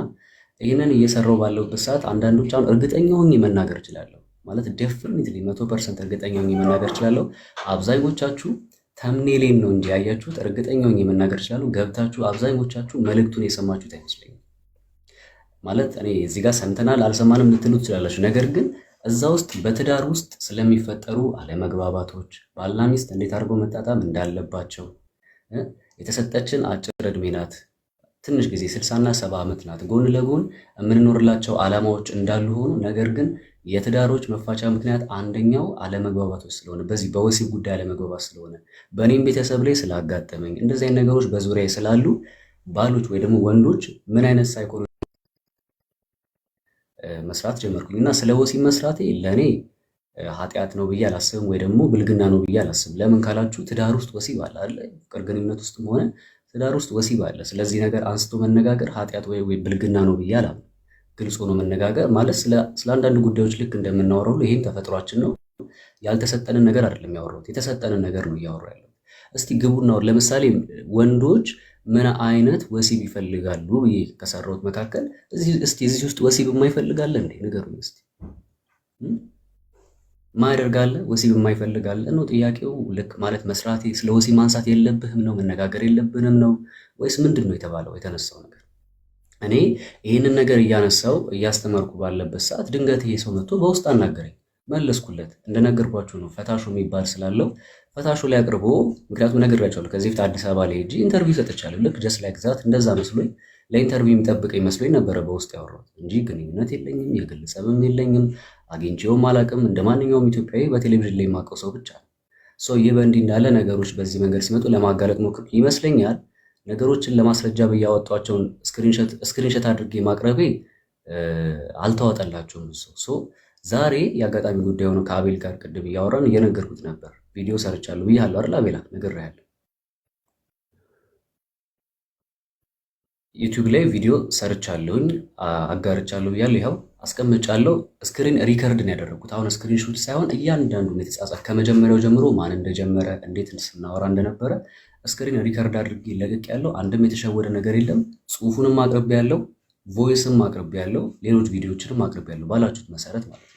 ይህንን እየሰራው ባለሁበት ሰዓት አንዳንዶች፣ አሁን እርግጠኛ ሆኜ መናገር እችላለሁ፣ ማለት definitely 100% እርግጠኛ ሆኜ መናገር እችላለሁ። አብዛኞቻችሁ thumbnail ኤን ነው እንጂ ያያችሁት፣ እርግጠኛ ሆኜ መናገር እችላለሁ። ገብታችሁ አብዛኞቻችሁ መልእክቱን የሰማችሁት አይመስለኝም። ማለት እኔ እዚህ ጋር ሰምተናል አልሰማንም ልትሉ ትችላላችሁ። ነገር ግን እዛ ውስጥ በትዳር ውስጥ ስለሚፈጠሩ አለመግባባቶች፣ ባልና ሚስት እንዴት አድርገው መጣጣም እንዳለባቸው፣ የተሰጠችን አጭር እድሜ ናት፣ ትንሽ ጊዜ 60ና 70 ዓመት ናት። ጎን ለጎን የምንኖርላቸው ዓላማዎች እንዳሉ ሆኖ ነገር ግን የትዳሮች መፋቻ ምክንያት አንደኛው አለመግባባቶች ስለሆነ፣ በዚህ በወሲብ ጉዳይ አለመግባባት ስለሆነ፣ በእኔም ቤተሰብ ላይ ስላጋጠመኝ፣ እንደዚህ አይነት ነገሮች በዙሪያ ስላሉ፣ ባሎች ወይ ደግሞ ወንዶች ምን አይነት ሳይኮሎጂ መስራት ጀመርኩኝ። እና ስለ ወሲብ መስራቴ ለእኔ ኃጢአት ነው ብዬ አላስብም፣ ወይ ደግሞ ብልግና ነው ብዬ አላስብም። ለምን ካላችሁ ትዳር ውስጥ ወሲብ አለ አይደለ? ፍቅር ግንኙነት ውስጥም ሆነ ትዳር ውስጥ ወሲብ አለ። ስለዚህ ነገር አንስቶ መነጋገር ኃጢአት ወይ ብልግና ነው ብዬ አላምንም። ግልጽ ሆኖ መነጋገር ማለት ስለ አንዳንድ ጉዳዮች ልክ እንደምናወራው ይህም ተፈጥሯችን ነው። ያልተሰጠንን ነገር አይደለም ያወራሁት፣ የተሰጠንን ነገር ነው እያወራ ያለው። እስቲ ግቡና ለምሳሌ ወንዶች ምን አይነት ወሲብ ይፈልጋሉ ብዬ ከሰራሁት መካከል እስቲ እዚህ ውስጥ ወሲብ የማይፈልግ አለ እንዴ? ንገሩኝ እስቲ። ማያደርግ አለ? ወሲብ የማይፈልግ አለ ነው ጥያቄው። ልክ ማለት መስራቴ ስለ ወሲብ ማንሳት የለብህም ነው፣ መነጋገር የለብንም ነው ወይስ ምንድን ነው የተባለው የተነሳው ነገር? እኔ ይህንን ነገር እያነሳው እያስተማርኩ ባለበት ሰዓት ድንገት ይሄ ሰው መጥቶ በውስጥ አናገረኝ። መለስኩለት። እንደነገርኳችሁ ነው፣ ፈታሹ የሚባል ስላለው ፈታሹ ላይ አቅርቦ፣ ምክንያቱም ነግሬያቸዋለሁ። ከዚህ በፊት አዲስ አበባ ላይ ሄጄ interview ሰጥቻለሁ። ልክ just like that እንደዛ መስሎኝ፣ ለ interview የሚጠብቀኝ መስሎኝ ነበረ በውስጥ ያወራሁት እንጂ ግንኙነት የለኝም፣ የግል ጸብም የለኝም፣ አግኝቼውም አላውቅም። እንደ ማንኛውም ኢትዮጵያዊ በቴሌቪዥን ላይ የማውቀው ሰው ብቻ ነው። So ይህ በእንዲህ እንዳለ ነገሮች በዚህ መንገድ ሲመጡ ለማጋለጥ ሞክር ይመስለኛል። ነገሮችን ለማስረጃ ብዬ ያወጣኋቸውን screenshot አድርጌ ማቅረቤ አልተዋጠላቸውም። So ዛሬ የአጋጣሚ ጉዳይ ሆኖ ከአቤል ጋር ቅድም እያወራን እየነገርኩት ነበር። ቪዲዮ ሰርቻለሁ ብያለሁ አይደል? አቤላ፣ ነግሬሃለሁ። YouTube ላይ ቪዲዮ ሰርቻለሁኝ፣ አጋርቻለሁ ብያለሁ። ይኸው አስቀምጫለሁ። Screen record ነው ያደረግኩት። አሁን screenshot ሳይሆን እያንዳንዱን የተጻጻፍ ከመጀመሪያው ጀምሮ ማን እንደጀመረ፣ እንዴት ስናወራ እንደነበረ screen record አድርጌ ለቅቄያለሁ። አንድም የተሸወደ ነገር የለም። ጽሁፉንም አቅርቤያለሁ፣ voice ም አቅርቤያለሁ፣ ሌሎች ቪዲዮዎችንም አቅርቤያለሁ ባላችሁት መሰረት ማለት ነው።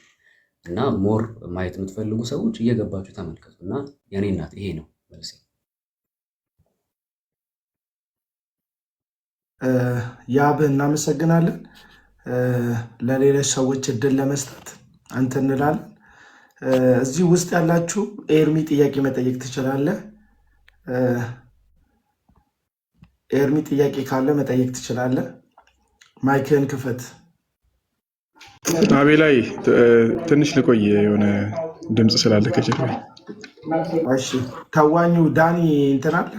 እና more ማየት የምትፈልጉ ሰዎች እየገባችሁ ተመልከቱ። እና የኔ እናት ይሄ ነው መልሴ። ያብ፣ እናመሰግናለን። ለሌሎች ሰዎች እድል ለመስጠት አንተ እንላለን። እዚህ ውስጥ ያላችሁ ኤርሚ ጥያቄ መጠየቅ ትችላለህ። ኤርሚ፣ ጥያቄ ካለ መጠየቅ ትችላለህ። Mic ህን ክፈት። አቤላይ፣ ትንሽ ልቆይ፣ የሆነ ድምፅ ስላለ ከጀርባ። እሺ፣ ተዋኙ ዳኒ እንትን አለ፣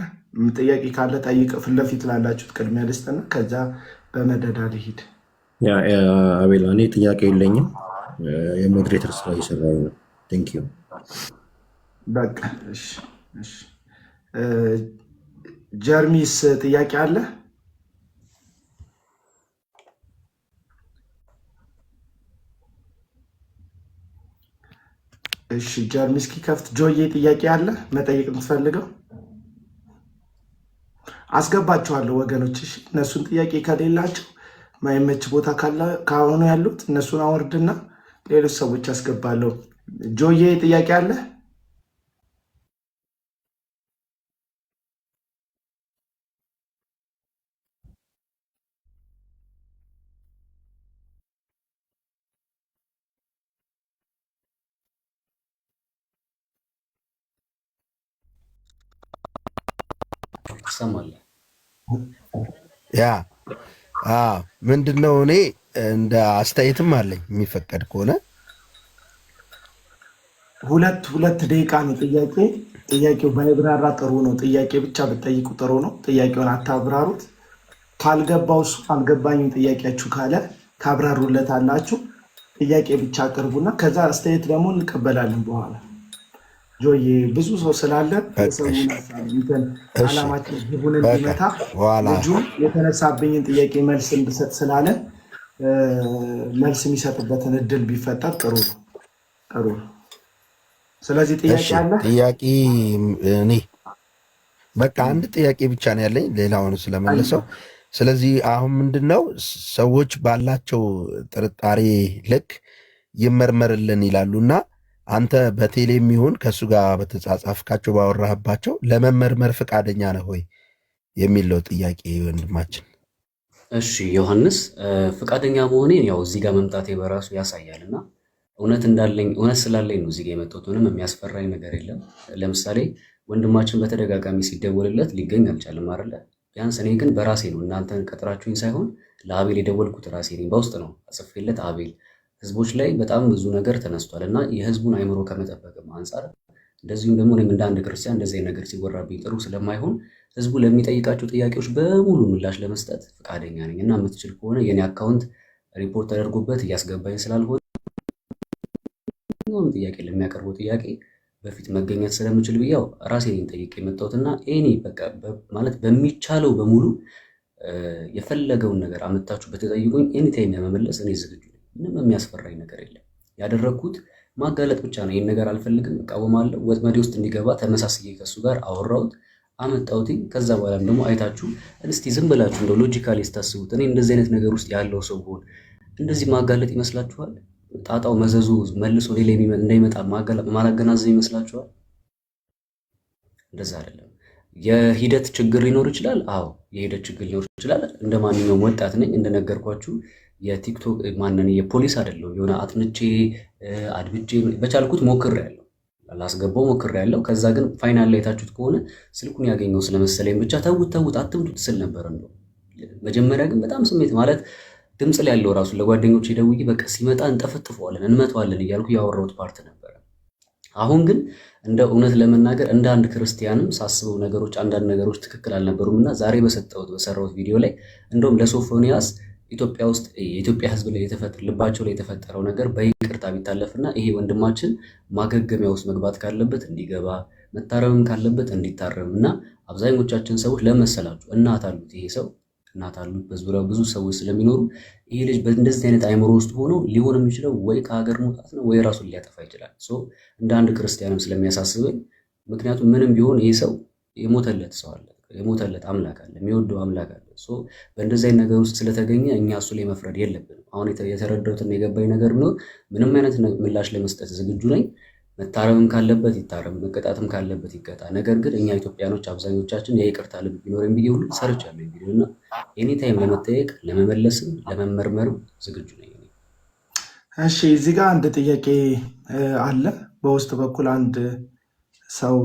ጥያቄ ካለ ጠይቅ። ፊት ለፊት ላላችሁት ቅድሚያ ልስጥና ከዛ በመደዳ ልሂድ። Yeah አቤላ፣ እኔ ጥያቄ የለኝም። የ moderator ስራ እየሰራሁ ነው። Thank you። በቃ እሺ። ጀርሚስ ጥያቄ አለ? እሺ፣ ጀርሚ እስኪከፍት ጆዬ ጥያቄ አለ መጠየቅ የምትፈልገው? አስገባችኋለሁ ወገኖች። እሺ፣ እነሱን ጥያቄ ከሌላቸው ማይመች ቦታ ካሆኑ ያሉት እነሱን አወርድና ሌሎች ሰዎች አስገባለሁ። ጆዬ፣ ጥያቄ አለ? ትሰማለህ። Yeah፣ ምንድን ነው፣ እኔ እንደ አስተያየትም አለኝ የሚፈቀድ ከሆነ። 2 2 ደቂቃ ነው ጥያቄ። ጥያቄው ባይብራራ ጥሩ ነው። ጥያቄ ብቻ ብትጠይቁ ጥሩ ነው። ጥያቄውን አታብራሩት። ካልገባው እሱ አልገባኝም ጥያቄያችሁ ካለ ታብራሩለት አላችሁ። ጥያቄ ብቻ አቅርቡና ከዛ አስተያየት ደግሞ እንቀበላለን በኋላ። ጆዬ፣ ብዙ ሰው ስላለ የሰውን ሀሳብ አላማችን ግቡን እንዲመታ ልጁ የተነሳብኝን ጥያቄ መልስ እንድሰጥ ስላለ መልስ የሚሰጥበትን እድል ቢፈጠር ጥሩ ነው፣ ጥሩ ነው። ስለዚህ ጥያቄ አለ? ጥያቄ እኔ በቃ አንድ ጥያቄ ብቻ ነው ያለኝ፣ ሌላውን ስለመለሰው። ስለዚህ አሁን ምንድን ነው፣ ሰዎች ባላቸው ጥርጣሬ ልክ ይመርመርልን ይላሉ እና አንተ በቴሌም ይሁን ከእሱ ጋር በተጻጻፍካቸው ባወራህባቸው ለመመርመር ፈቃደኛ ነህ ወይ የሚለው ጥያቄ ወንድማችን። እሺ ዮሐንስ፣ ፈቃደኛ መሆኔን ያው እዚህ ጋር መምጣቴ በራሱ ያሳያል እና እውነት እንዳለኝ፣ እውነት ስላለኝ ነው እዚህ ጋር የመጣሁት። ምንም የሚያስፈራኝ ነገር የለም። ለምሳሌ ወንድማችን በተደጋጋሚ ሲደወልለት ሊገኝ አልቻለም አይደለ? ቢያንስ እኔ ግን በራሴ ነው፣ እናንተን ቀጥራችሁኝ ሳይሆን ለአቤል የደወልኩት ራሴ ነኝ። በውስጥ ነው ጽፌለት፣ አቤል ህዝቦች ላይ በጣም ብዙ ነገር ተነስቷል እና የህዝቡን አይምሮ ከመጠበቅም አንጻር እንደዚሁም ደግሞ እኔም እንደ አንድ ክርስቲያን እንደዚህ ነገር ሲወራብኝ ጥሩ ስለማይሆን ህዝቡ ለሚጠይቃቸው ጥያቄዎች በሙሉ ምላሽ ለመስጠት ፈቃደኛ ነኝ እና የምትችል ከሆነ የኔ account ሪፖርት ተደርጎበት እያስገባኝ ስላልሆነ ጥያቄ ለሚያቀርበው ጥያቄ በፊት መገኘት ስለምችል ብያው ራሴ ነኝ ጠይቄ የመጣሁት እና any በቃ ማለት በሚቻለው በሙሉ የፈለገውን ነገር አመታችሁ በተጠይቁኝ anytime ለመመለስ እኔ ዝግጁ ነኝ። ምንም የሚያስፈራኝ ነገር የለም። ያደረግኩት ማጋለጥ ብቻ ነው። ይህን ነገር አልፈልግም፣ እቃወማለሁ። ወጥመዴ ውስጥ እንዲገባ ተመሳስዬ ከሱ ጋር አወራሁት፣ አመጣሁትኝ። ከዛ በኋላም ደግሞ አይታችሁ እስቲ ዝም ብላችሁ እንደው logically ስታስቡት እኔ እንደዚህ አይነት ነገር ውስጥ ያለው ሰው ብሆን እንደዚህ ማጋለጥ ይመስላችኋል? ጣጣው መዘዙ መልሶ ሌላ እንዳይመጣ ማላገናዘብ ይመስላችኋል? እንደዛ አይደለም። የሂደት ችግር ሊኖር ይችላል። አዎ፣ የሂደት ችግር ሊኖር ይችላል። እንደ ማንኛውም ወጣት ነኝ። እንደነገርኳችሁ የቲክቶክ ማንን የፖሊስ አይደለሁም። የሆነ አጥንቼ አድብቼ በቻልኩት ሞክሬያለሁ፣ ላስገባው ሞክሬያለሁ። ከዛ ግን final ላይ የታችሁት ከሆነ ስልኩን ያገኘው ስለመሰለኝ ብቻ ተውት ተውት አትምቱት ስል ነበር። እንደው መጀመሪያ ግን በጣም ስሜት ማለት ድምፅ ላይ ያለው ራሱ ለጓደኞች ደውዬ በቃ ሲመጣ እንጠፈጥፈዋለን እንመተዋለን እያልኩ ያወራሁት part ነበረ። አሁን ግን እንደ እውነት ለመናገር እንደ አንድ ክርስቲያንም ሳስበው ነገሮች አንዳንድ ነገሮች ትክክል አልነበሩም እና ዛሬ በሰጠሁት በሰራሁት ቪዲዮ ላይ እንደውም ለሶፎንያስ ኢትዮጵያ ውስጥ የኢትዮጵያ ሕዝብ ላይ ልባቸው ላይ የተፈጠረው ነገር በይቅርታ ቢታለፍና ይሄ ወንድማችን ማገገሚያ ውስጥ መግባት ካለበት እንዲገባ፣ መታረምም ካለበት እንዲታረም እና አብዛኞቻችን ሰዎች ለመሰላችሁ እናት አሉት፣ ይሄ ሰው እናት አሉት፣ በዙሪያው ብዙ ሰዎች ስለሚኖሩ ይሄ ልጅ በእንደዚህ አይነት አይምሮ ውስጥ ሆኖ ሊሆን የሚችለው ወይ ከሀገር መውጣት ነው ወይ ራሱን ሊያጠፋ ይችላል። So እንደ አንድ ክርስቲያንም ስለሚያሳስበኝ፣ ምክንያቱም ምንም ቢሆን ይሄ ሰው የሞተለት ሰው አለ፣ የሞተለት አምላክ አለ፣ የሚወደው አምላክ አለ። So በእንደዚህ አይነት ነገር ውስጥ ስለተገኘ እኛ እሱ ላይ መፍረድ የለብንም። አሁን የተረዳሁትና የገባኝ ነገር ቢኖር ምንም አይነት ምላሽ ለመስጠት ዝግጁ ነኝ። መታረምም ካለበት ይታረም፣ መቀጣትም ካለበት ይቀጣ። ነገር ግን እኛ ኢትዮጵያኖች አብዛኞቻችን የይቅርታ ልብ ቢኖረን ብዬ ሁሉ ሰርቻለሁ ቪዲዮ እና anytime ለመጠየቅ፣ ለመመለስም ለመመርመርም ዝግጁ ነኝ። እሺ፣ እዚህ ጋር አንድ ጥያቄ አለ። በውስጥ በኩል አንድ ሰው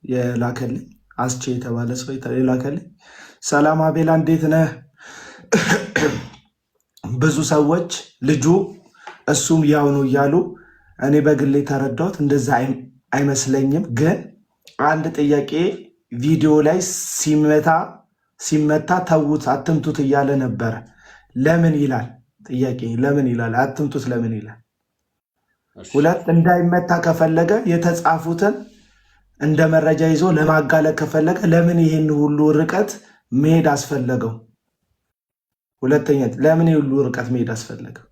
የላከልኝ፣ አስቼ የተባለ ሰው የላከልኝ። ሰላም አቤላ፣ እንዴት ነህ? ብዙ ሰዎች ልጁ እሱም ያው ነው እያሉ እኔ በግሌ የተረዳሁት እንደዛ አይመስለኝም። ግን አንድ ጥያቄ፣ ቪዲዮ ላይ ሲመታ ሲመታ ተዉት አትምቱት እያለ ነበረ። ለምን ይላል ጥያቄ። ለምን ይላል አትምቱት? ለምን ይላል? ሁለት፣ እንዳይመታ ከፈለገ የተጻፉትን እንደ መረጃ ይዞ ለማጋለጥ ከፈለገ ለምን ይህን ሁሉ ርቀት መሄድ አስፈለገው? ሁለተኛ፣ ለምን ይህን ሁሉ ርቀት መሄድ አስፈለገው?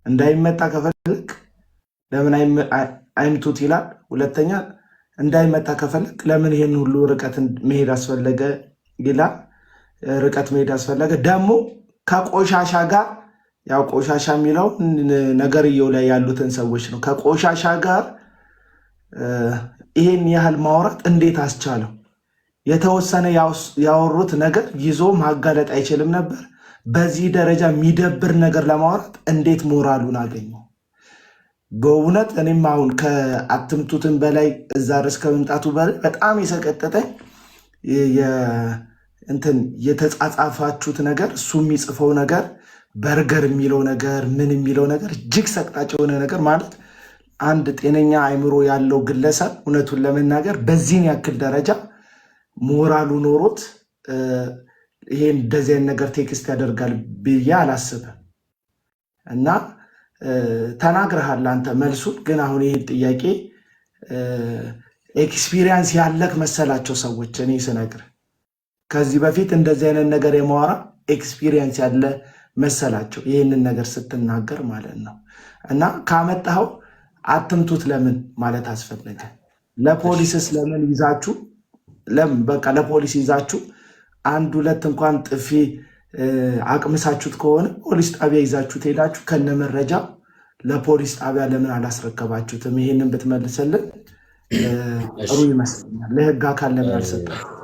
እንዳይመታ ከፈለግ ለምን አይምቱት ይላል? ሁለተኛ፣ እንዳይመታ ከፈለግ ለምን ይህን ሁሉ ርቀት መሄድ አስፈለገ ይላል። ርቀት መሄድ አስፈለገ ደግሞ ከቆሻሻ ጋር፣ ያው ቆሻሻ የሚለው ነገርየው ላይ ያሉትን ሰዎች ነው። ከቆሻሻ ጋር ይሄን ያህል ማውራት እንዴት አስቻለው? የተወሰነ ያወሩት ነገር ይዞ ማጋለጥ አይችልም ነበር? በዚህ ደረጃ የሚደብር ነገር ለማውራት እንዴት ሞራሉን አገኘው? በእውነት እኔም አሁን ከአትምቱትን በላይ እዛ ድረስ ከመምጣቱ በላይ በጣም የሰቀጠጠኝ እንትን የተጻጻፋችሁት ነገር፣ እሱ የሚጽፈው ነገር፣ በርገር የሚለው ነገር፣ ምን የሚለው ነገር፣ እጅግ ሰቅጣጭ የሆነ ነገር፣ ማለት አንድ ጤነኛ አእምሮ ያለው ግለሰብ እውነቱን ለመናገር በዚህን ያክል ደረጃ ሞራሉ ኖሮት ይሄን እንደዚህ አይነት ነገር text ያደርጋል ብዬ አላስብም። እና ተናግረሃል አንተ መልሱን። ግን አሁን ይህን ጥያቄ experience ያለክ መሰላቸው ሰዎች። እኔ ስነግር ከዚህ በፊት እንደዚህ አይነት ነገር የማወራ experience ያለ መሰላቸው ይህንን ነገር ስትናገር ማለት ነው። እና ካመጣኸው አትምቱት ለምን ማለት አስፈለገ? ለፖሊስስ ለምን ይዛችሁ፣ ለምን በቃ ለፖሊስ ይዛችሁ አንድ ሁለት እንኳን ጥፊ አቅምሳችሁት ከሆነ ፖሊስ ጣቢያ ይዛችሁት ሄዳችሁ ከነ መረጃ ለፖሊስ ጣቢያ ለምን አላስረከባችሁትም? ይሄንን ብትመልስልን ጥሩ ይመስለኛል። ለህግ አካል ለምን አልሰጣችሁም?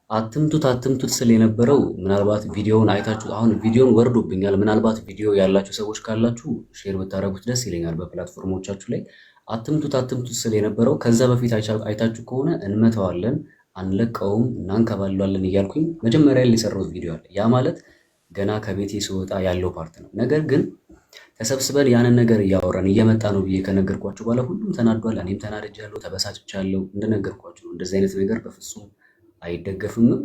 አትምቱት አትምቱት ስል የነበረው ምናልባት ቪዲዮውን አይታችሁ፣ አሁን ቪዲዮን ወርዶብኛል። ምናልባት ቪዲዮ ያላችሁ ሰዎች ካላችሁ share ብታደርጉት ደስ ይለኛል በ platform ኦቻችሁ ላይ። አትምቱት አትምቱት ስል የነበረው ከዛ በፊት አይታችሁ ከሆነ እንመተዋለን፣ አንለቀውም፣ እናንከባለዋለን እያልኩኝ መጀመሪያ ላይ የሰራሁት ቪዲዮ አለ። ያ ማለት ገና ከቤቴ ስወጣ ያለው part ነው። ነገር ግን ተሰብስበን ያንን ነገር እያወራን እየመጣ ነው ብዬ ከነገርኳቸው በኋላ ሁሉም ተናዷል። እኔም ተናድጃለሁ፣ ተበሳጭቻለሁ። እንደነገርኳቸው ነው። እንደዚህ አይነት ነገር በፍጹም አይደገፍምም፣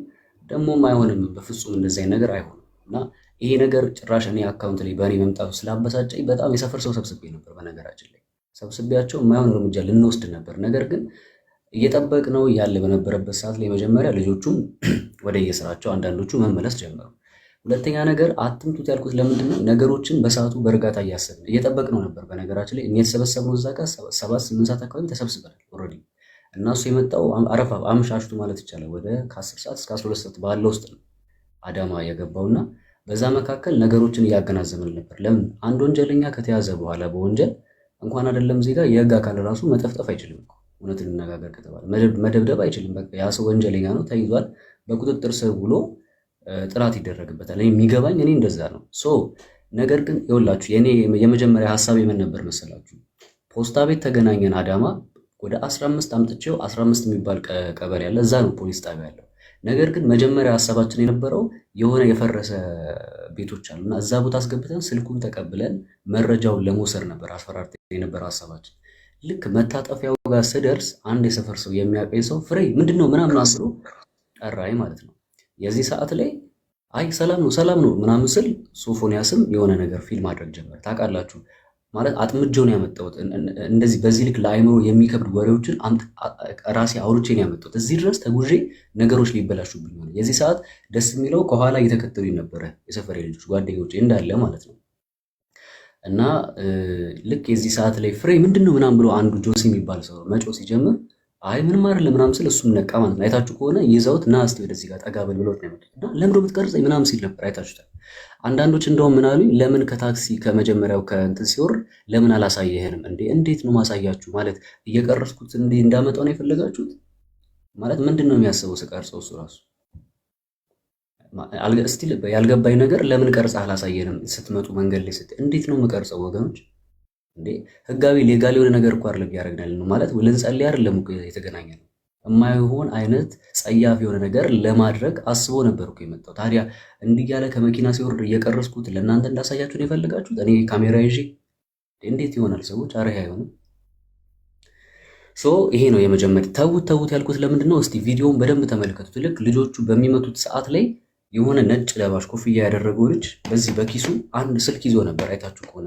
ደግሞም አይሆንም። በፍጹም እንደዚህ አይነት ነገር አይሆንም። እና ይሄ ነገር ጭራሽ እኔ account ላይ በእኔ መምጣቱ ስላበሳጨኝ በጣም የሰፈር ሰው ሰብስቤ ነበር። በነገራችን ላይ ሰብስቤያቸው የማይሆን እርምጃ ልንወስድ ነበር። ነገር ግን እየጠበቅነው ያለ በነበረበት ሰዓት ላይ መጀመሪያ ልጆቹም ወደ የስራቸው አንዳንዶቹ መመለስ ጀመሩ። ሁለተኛ ነገር አትምቱት ያልኩት ለምንድን ነው? ነገሮችን በሰዓቱ በእርጋታ እያሰብን እየጠበቅነው ነበር። በነገራችን ላይ እኛ የተሰበሰብነው እዛ ጋር 7-8 ሰዓት አካባቢ ተሰብስበናል already። እና እሱ የመጣው አረፋ አምሻሽቱ ማለት ይቻላል፣ ወደ ከ10 ሰዓት እስከ 12 ሰዓት ባለው ውስጥ ነው አዳማ የገባውና በዛ መካከል ነገሮችን እያገናዘብን ነበር። ለምን አንድ ወንጀለኛ ከተያዘ በኋላ በወንጀል እንኳን አይደለም ዜጋ የህግ አካል ራሱ መጠፍጠፍ አይችልም እኮ፣ እውነት እንነጋገር ከተባለ መደብደብ አይችልም። በቃ ያ ሰው ወንጀለኛ ነው፣ ተይዟል፣ በቁጥጥር ስር ውሎ ጥራት ይደረግበታል። እኔ የሚገባኝ እኔ እንደዛ ነው። So ነገር ግን ይኸውላችሁ የኔ የመጀመሪያ ሀሳብ የምን ነበር መሰላችሁ? ፖስታ ቤት ተገናኘን አዳማ፣ ወደ 15 አምጥቼው 15 የሚባል ቀበሌ ያለ እዛ ነው ፖሊስ ጣቢያ ያለው። ነገር ግን መጀመሪያ ሀሳባችን የነበረው የሆነ የፈረሰ ቤቶች አሉ እና እዛ ቦታ አስገብተን ስልኩን ተቀብለን መረጃውን ለመውሰድ ነበር አስፈራርተን የነበረ ሀሳባችን። ልክ መታጠፊያው ጋር ስደርስ አንድ የሰፈር ሰው፣ የሚያውቀኝ ሰው፣ ፍሬ ምንድን ነው ምናምን ብሎ ጠራኝ ማለት ነው። የዚህ ሰዓት ላይ አይ ሰላም ነው ሰላም ነው ምናምን ስል ሶፎንያስም የሆነ ነገር feel ማድረግ ጀመረ። ታውቃላችሁ፣ ማለት አጥምጄው ነው ያመጣሁት። እንደዚህ በዚህ ልክ ለአይምሮ የሚከብድ ወሬዎችን ራሴ አውርቼ ነው ያመጣሁት። እዚህ ድረስ ተጉዤ ነገሮች ሊበላሹብኝ ሆነ። የዚህ ሰዓት ደስ የሚለው ከኋላ እየተከተሉኝ ነበረ የሰፈሬ ልጆች፣ ጓደኞቼ እንዳለ ማለት ነው። እና ልክ የዚህ ሰዓት ላይ ፍሬ ምንድን ነው ምናምን ብሎ አንዱ ጆሲ የሚባል ሰው መጮህ ሲጀምር አይ ምንም አይደለም ምናምን ስል እሱም ነቃ ማለት ነው። አይታችሁ ከሆነ ይዘውት ና እስኪ ወደዚህ ጋር ጠጋ በል ብለውት ነው የመጡት። እና ለምንድን ነው የምትቀርጸኝ ምናምን ሲል ነበር፣ አይታችሁታል። አንዳንዶች እንደውም ምን አሉኝ፣ ለምን ከታክሲ ከመጀመሪያው ከእንትን ሲወርድ ለምን አላሳየህንም እንዴ? እንዴት ነው ማሳያችሁ? ማለት እየቀረጽኩት እንዴ እንዳመጣው ነው የፈለጋችሁት? ማለት ምንድን ነው የሚያስበው ስቀርጸው እሱ ራሱ still ያልገባኝ ነገር ለምን ቀርጸህ አላሳየንም? ስትመጡ መንገድ ላይ እንዴት ነው የምቀርጸው ወገኖች? እንዴ ህጋዊ legal የሆነ ነገር እኮ አይደለም እያደረግን ያለነው። ማለት ልንጸልይ አይደለም እኮ የተገናኘ ነው። የማይሆን አይነት ጸያፍ የሆነ ነገር ለማድረግ አስቦ ነበር እኮ የመጣው። ታዲያ እንዲህ ያለ ከመኪና ሲወርድ እየቀረጽኩት ለእናንተ እንዳሳያችሁ ነው የፈለጋችሁት? እኔ ካሜራ ይዤ እንዴት ይሆናል? ሰዎች አረ አይሆንም። So ይሄ ነው የመጀመሪያ። ተዉት ተዉት ያልኩት ለምንድን ነው? እስቲ ቪዲዮውን በደንብ ተመልከቱት። ልክ ልጆቹ በሚመቱት ሰዓት ላይ የሆነ ነጭ ለባሽ ኮፍያ ያደረገው ልጅ በዚህ በኪሱ አንድ ስልክ ይዞ ነበር። አይታችሁ ከሆነ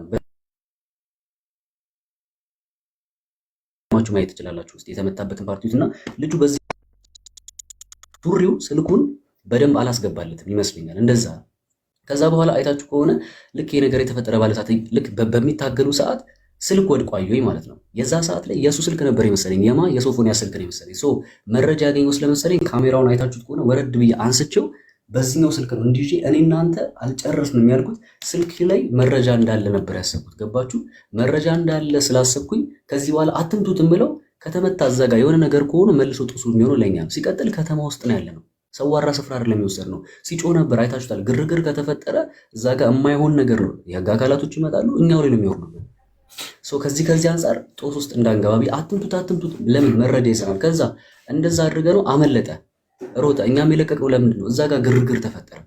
ማየት ትችላላችሁ። ውስጥ የተመታበትን part እና ልጁ በዚህ ሱሪው ስልኩን በደንብ አላስገባለትም ይመስለኛል፣ እንደዛ ነው። ከዛ በኋላ አይታችሁ ከሆነ ልክ ይሄ ነገር የተፈጠረ ባለ ሰዓት፣ ልክ በሚታገሉ ሰዓት ስልክ ወድቆ አየሁኝ ማለት ነው። የዛ ሰዓት ላይ የእሱ ስልክ ነበር የመሰለኝ፣ የማ የሶፎንያስ ስልክ ነው የመሰለኝ። So መረጃ ያገኘው ስለመሰለኝ ካሜራውን አይታችሁት ከሆነ ወረድ ብዬ አንስቼው በዚህኛው ስልክ ነው እንዲህ እኔ እናንተ አልጨረስንም ያልኩት ስልክ ላይ መረጃ እንዳለ ነበር ያሰብኩት። ገባችሁ? መረጃ እንዳለ ስላሰብኩኝ ከዚህ በኋላ አትምቱት የምለው ከተመታ እዛ ጋር የሆነ ነገር ከሆነ መልሶ ጥሱ የሚሆነው ለኛ ነው። ሲቀጥል ከተማ ውስጥ ነው ያለ ነው። ሰዋራ ስፍራ አይደለም የሚወሰድ ነው። ሲጮህ ነበር፣ አይታችሁታል። ግርግር ከተፈጠረ እዛ ጋር የማይሆን ነገር ነው። የህግ አካላቶች ይመጣሉ፣ እኛው ላይ ነው የሚወርዱብን። So ከዚህ ከዚህ አንጻር ጦስ ውስጥ እንዳንገባ ብዬ አትምቱት አትምቱት። ለምን መረጃ ይዘናል። ከዛ እንደዛ አድርገ ነው አመለጠ። ሮጠ። እኛም የለቀቅነው ለምንድን ነው? እዛ ጋር ግርግር ተፈጠረ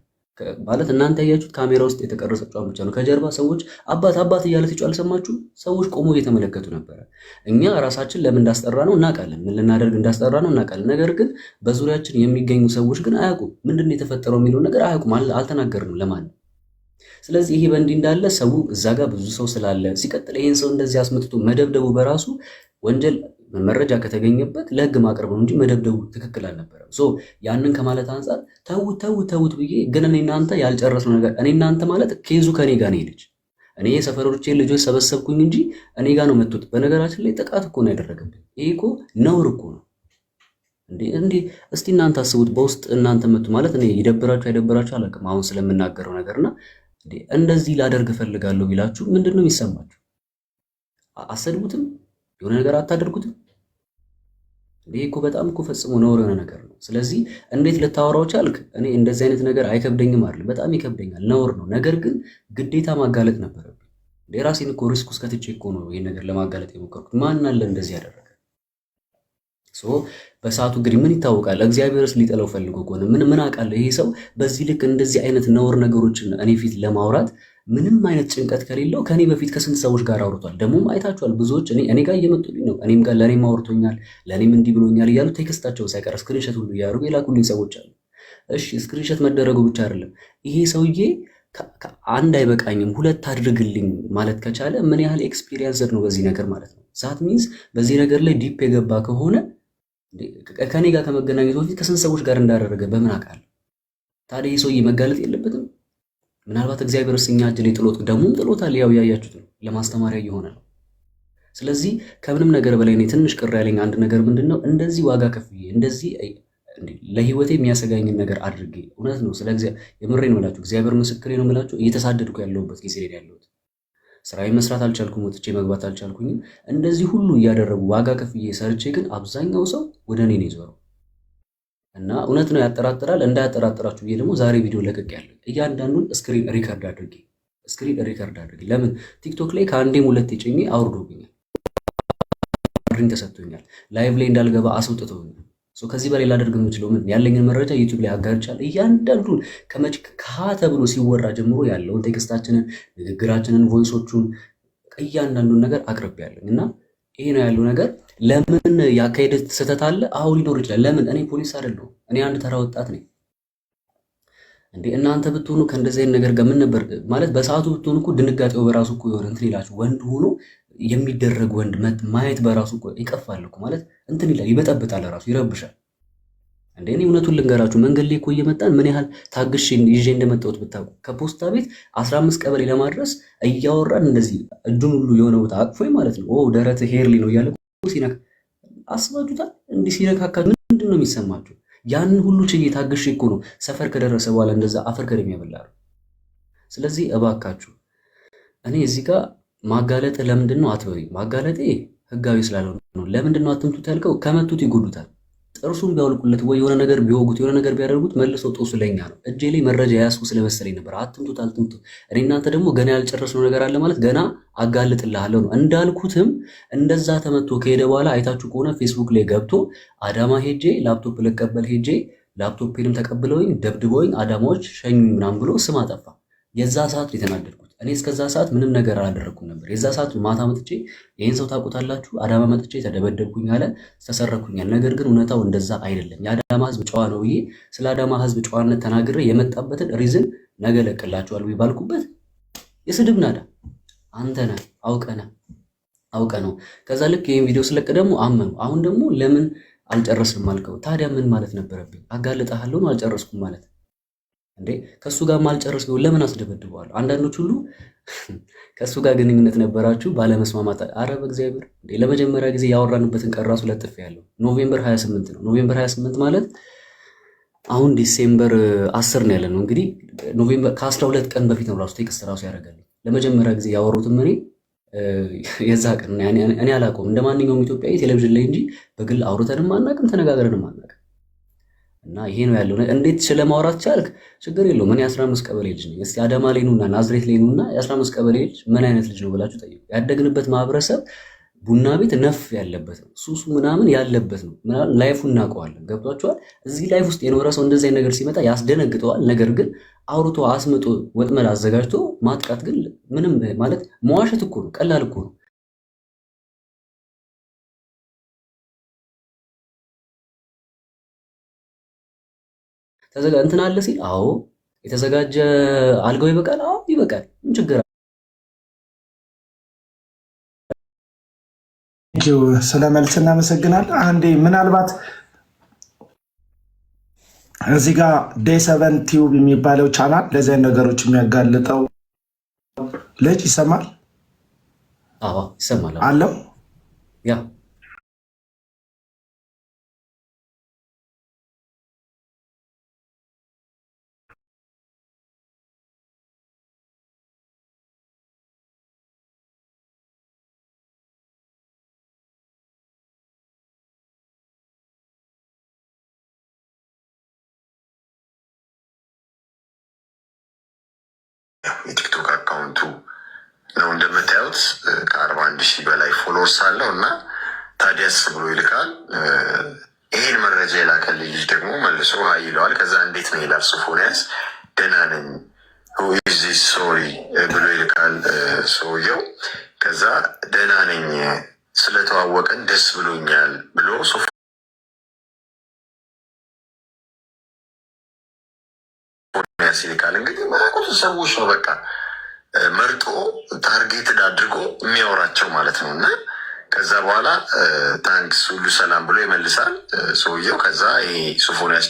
ማለት እናንተ ያያችሁት ካሜራ ውስጥ የተቀረጸችዋን ብቻ ነው። ከጀርባ ሰዎች አባት አባት እያለ ሲጮህ አልሰማችሁም? ሰዎች ቆሞ እየተመለከቱ ነበረ። እኛ ራሳችን ለምን እንዳስጠራ ነው እናውቃለን። ምን ልናደርግ እንዳስጠራ ነው እናውቃለን። ነገር ግን በዙሪያችን የሚገኙ ሰዎች ግን አያውቁም። ምንድን ነው የተፈጠረው የሚለውን ነገር አያውቁም። አልተናገርንም ለማንም። ስለዚህ ይሄ በእንዲህ እንዳለ ሰው እዛ ጋር ብዙ ሰው ስላለ፣ ሲቀጥል ይሄን ሰው እንደዚህ አስመጥቶ መደብደቡ በራሱ ወንጀል መረጃ ከተገኘበት ለህግ ማቅረብ ነው እንጂ መደብደቡ ትክክል አልነበረም። So ያንን ከማለት አንጻር ተውት ተውት ተውት ብዬ ግን እኔ እናንተ ያልጨረስነው ነገር፣ እኔ እናንተ ማለት case ኡ ከኔ ጋር ነው የሄደች። እኔ የሰፈሮቼን ልጆች ሰበሰብኩኝ እንጂ እኔ ጋር ነው መጡት። በነገራችን ላይ ጥቃት እኮ ነው ያደረገብኝ። ይሄ እኮ ነውር እኮ ነው። እንዴ እንዴ፣ እስቲ እናንተ አስቡት። በውስጥ እናንተ መጡ ማለት እኔ ይደብራችሁ አይደብራችሁ አላውቅም፣ አሁን ስለምናገረው ነገርና እንዴ እንደዚህ ላደርግ እፈልጋለሁ ቢላችሁ ምንድን ነው የሚሰማችሁ? አሰድቡትም? የሆነ ነገር አታደርጉትም? እንዴ እኮ በጣም እኮ ፈጽሞ ነውር የሆነ ነገር ነው። ስለዚህ እንዴት ልታወራው ቻልክ? እኔ እንደዚህ አይነት ነገር አይከብደኝም አይደል፣ በጣም ይከብደኛል፣ ነውር ነው። ነገር ግን ግዴታ ማጋለጥ ነበረብኝ። እንዴ ራሴን እኮ risk ውስጥ ከትቼ እኮ ነው ይሄን ነገር ለማጋለጥ የሞከርኩት። ማን አለ እንደዚህ ያደረገ? So በሰዓቱ እንግዲህ ምን ይታወቃል? እግዚአብሔርስ ሊጠላው ፈልጎ ከሆነ ምን ምን አውቃለሁ? ይሄ ሰው በዚህ ልክ እንደዚህ አይነት ነውር ነገሮችን እኔ ፊት ለማውራት ምንም አይነት ጭንቀት ከሌለው ከኔ በፊት ከስንት ሰዎች ጋር አውርቷል። ደግሞም አይታችኋል። ብዙዎች እኔ ጋር እየመጡልኝ ነው፣ እኔም ጋር ለእኔም አውርቶኛል፣ ለእኔም እንዲህ ብሎኛል እያሉ text ኣቸውን ሳይቀር screenshot ሁሉ እያደረጉ የላኩልኝ ሰዎች አሉ። እሺ screenshot መደረጉ ብቻ አይደለም፣ ይሄ ሰውዬ አንድ አይበቃኝም ሁለት አድርግልኝ ማለት ከቻለ ምን ያህል experienced ነው በዚህ ነገር ማለት ነው። That means በዚህ ነገር ላይ deep የገባ ከሆነ ከኔ ጋር ከመገናኘቱ በፊት ከስንት ሰዎች ጋር እንዳደረገ በምን አውቃለሁ? ታዲያ ይህ ሰውዬ መጋለጥ የለበትም? ምናልባት እግዚአብሔር እኛ እጅ ላይ ጥሎት፣ ደግሞም ጥሎታል። ያው ያያችሁት ነው፣ ለማስተማሪያ እየሆነ ነው። ስለዚህ ከምንም ነገር በላይ እኔ ትንሽ ቅር ያለኝ አንድ ነገር ምንድን ነው፣ እንደዚህ ዋጋ ከፍዬ እንደዚህ ለህይወቴ የሚያሰጋኝን ነገር አድርጌ፣ እውነት ነው፣ ስለ የምሬ ነው የምላችሁ፣ እግዚአብሔር ምስክሬ ነው የምላችሁ፣ እየተሳደድኩ ያለሁበት ጊዜ ላይ ያለሁት፣ ስራዬን መስራት አልቻልኩም፣ ወጥቼ መግባት አልቻልኩኝም። እንደዚህ ሁሉ እያደረጉ ዋጋ ከፍዬ ሰርቼ ግን አብዛኛው ሰው ወደ እኔ ነው የዞረው። እና እውነት ነው ያጠራጥራል። እንዳያጠራጥራችሁ ብዬ ደግሞ ዛሬ ቪዲዮ ለቅቄያለሁ። እያንዳንዱን screen record አድርጌ ለምን ቲክቶክ ላይ ከአንዴም ሁለቴ ጭኜ አውርዶብኛል፣ warning ተሰጥቶኛል። Live ላይ እንዳልገባ አስወጥተውኛል። ከዚህ በላይ ላደርግ የምችለው ምን? ያለኝን መረጃ ዩቲዩብ ላይ አጋርቻለሁ። እያንዳንዱን ከመች ከሀ ተብሎ ሲወራ ጀምሮ ያለውን text ኣችንን፣ ንግግራችንን፣ voice ኦቹን፣ እያንዳንዱን ነገር አቅርቤያለሁ እና ይሄ ነው ያለው ነገር። ለምን ያካሄደ ስህተት አለ? አሁን ሊኖር ይችላል። ለምን እኔ ፖሊስ አይደለሁም። እኔ አንድ ተራ ወጣት ነኝ። እንዴ እናንተ ብትሆኑ ከእንደዚህ አይነት ነገር ጋር ምን ነበር ማለት፣ በሰዓቱ ብትሆኑ እኮ ድንጋጤው በራሱ እኮ የሆነ እንትን ይላችሁ፣ ወንድ ሆኖ የሚደረግ ወንድ ማየት በራሱ እኮ ይቀፋል እኮ፣ ማለት እንትን ይላል፣ ይበጠብጣል፣ ራሱ ይረብሻል። እንዴ እኔ እውነቱን ልንገራችሁ፣ መንገድ ላይ እኮ እየመጣን ምን ያህል ታግሼ ይዤ እንደመጣሁት ብታውቁ። ከፖስታ ቤት 15 ቀበሌ ለማድረስ እያወራን እንደዚህ እጁን ሁሉ የሆነ ቦታ አቅፎኝ ማለት ነው። ኦ ደረት hairy ነው እያለ ሲነካ አስባችሁታል? እንዲህ ሲነካካ ምንድን ነው የሚሰማችሁ? ያንን ሁሉ ችዬ ታግሼ እኮ ነው ሰፈር ከደረሰ በኋላ እንደዛ አፈር ከደም ያበላሉ። ስለዚህ እባካችሁ እኔ እዚህ ጋር ማጋለጥ ለምንድን ነው አትበሉኝ። ማጋለጤ ህጋዊ ስላልሆነ ነው። ለምንድን ነው አትምቱት ያልከው? ከመቱት ይጎዱታል። ጥርሱን ቢያወልቁለት ወይ የሆነ ነገር ቢወጉት፣ የሆነ ነገር ቢያደርጉት መልሶ ጦሱ ለኛ ነው። እጄ ላይ መረጃ ያዝኩ ስለመሰለኝ ነበር። አትምቱት አትምቱት። እኔ እናንተ ደግሞ ገና ያልጨረስነው ነገር አለ ማለት ገና አጋልጥልሃለሁ ነው። እንዳልኩትም እንደዛ ተመቶ ከሄደ በኋላ አይታችሁ ከሆነ ፌስቡክ ላይ ገብቶ አዳማ ሄጄ ላፕቶፕ ልቀበል ሄጄ ላፕቶፔንም ተቀብለውኝ ደብድበውኝ አዳማዎች ሸኙኝ ምናምን ብሎ ስም አጠፋ። የዛ ሰዓት የተናደድኩት እኔ እስከዛ ሰዓት ምንም ነገር አላደረግኩም ነበር። የዛ ሰዓት ማታ መጥቼ ይህን ሰው ታውቁታላችሁ፣ አዳማ መጥቼ ተደበደብኩኝ አለ፣ ተሰረኩኛል። ነገር ግን እውነታው እንደዛ አይደለም። የአዳማ ህዝብ ጨዋ ነው ብዬ ስለ አዳማ ህዝብ ጨዋነት ተናግሬ የመጣበትን reason ነገ እለቅላችኋለሁ ብዬ ባልኩበት የስድብ ናዳ፣ አንተ ነህ፣ አውቀህ ነህ፣ አውቀህ ነው። ከዛ ልክ ይህን ቪዲዮ ስለቅ ደግሞ አመኑ። አሁን ደግሞ ለምን አልጨረስንም አልከው? ታዲያ ምን ማለት ነበረብኝ? አጋልጠሃለሁ ነው አልጨረስኩም ማለት እንዴ? ከእሱ ጋር ማልጨርስ ቢሆን ለምን አስደበድበዋለሁ? አንዳንዶች ሁሉ ከእሱ ጋር ግንኙነት ነበራችሁ ባለመስማማት። አረ በእግዚአብሔር እንዴ! ለመጀመሪያ ጊዜ ያወራንበትን ቀን ራሱ ለጥፌ ያለው November 28 ነው። November 28 ማለት አሁን December 10 ነው ያለ ነው። እንግዲህ November ከ12 ቀን በፊት ነው ራሱ text ራሱ ያደረገልኝ። ለመጀመሪያ ጊዜ ያወሩትም እኔ የዛ ቀን እኔ አላውቀውም። እንደ ማንኛውም ኢትዮጵያዊ ቴሌቪዥን ላይ እንጂ በግል አውርተንም አናውቅም፣ ተነጋግረንም አናውቅም። እና ይሄ ነው ያለው። እንዴት ስለማውራት ቻልክ? ችግር የለውም። እኔ 15 ቀበሌ ልጅ ነኝ። እስቲ አዳማ ላይ ኑና ናዝሬት ላይ ኑና የ15 ቀበሌ ልጅ ምን አይነት ልጅ ነው ብላችሁ ጠይቁ። ያደግንበት ማህበረሰብ ቡና ቤት ነፍ ያለበት ነው፣ ሱሱ ምናምን ያለበት ነው። ምናምን life ኡ እናውቀዋለን። ገብቷችኋል? እዚህ life ውስጥ የኖረ ሰው እንደዚህ አይነት ነገር ሲመጣ ያስደነግጠዋል። ነገር ግን አውርቶ አስምጦ ወጥመድ አዘጋጅቶ ማጥቃት ግን ምንም ማለት መዋሸት እኮ ነው። ቀላል እኮ ነው። ተዘጋ እንትን አለ ሲል አዎ የተዘጋጀ አልጋው ይበቃል። አዎ ይበቃል። ምን ችግር ስለ መልስ እናመሰግናለን። አንዴ ምናልባት እዚህ ጋር Day Seven Tube የሚባለው ቻናል ለዚህ ነገሮች የሚያጋልጠው ልጅ ይሰማል? አዎ ይሰማል። አለው ያ የቲክቶክ account ኡ ነው እንደምታዩት ከ41,000 በላይ followers አለው እና ታዲያስ ብሎ ይልካል። ይሄን መረጃ የላከልኝ ልጅ ደግሞ መልሶ hi ይለዋል። ከዛ እንዴት ነው ይላል ሶፎንያስ። ደህና ነኝ is sorry ብሎ ይልካል ሰውየው። ከዛ ደህና ነኝ ስለተዋወቀን ደስ ብሎኛል ብሎ ሶፎንያስ ይልካል። እንግዲህ ማያውቁት ሰዎች ነው በቃ መርጦ targeted አድርጎ የሚያወራቸው ማለት ነው። እና ከዛ በኋላ thanks ሁሉ ሰላም ብሎ ይመልሳል ሰውየው። ከዛ ይሄ ሶፎንያስ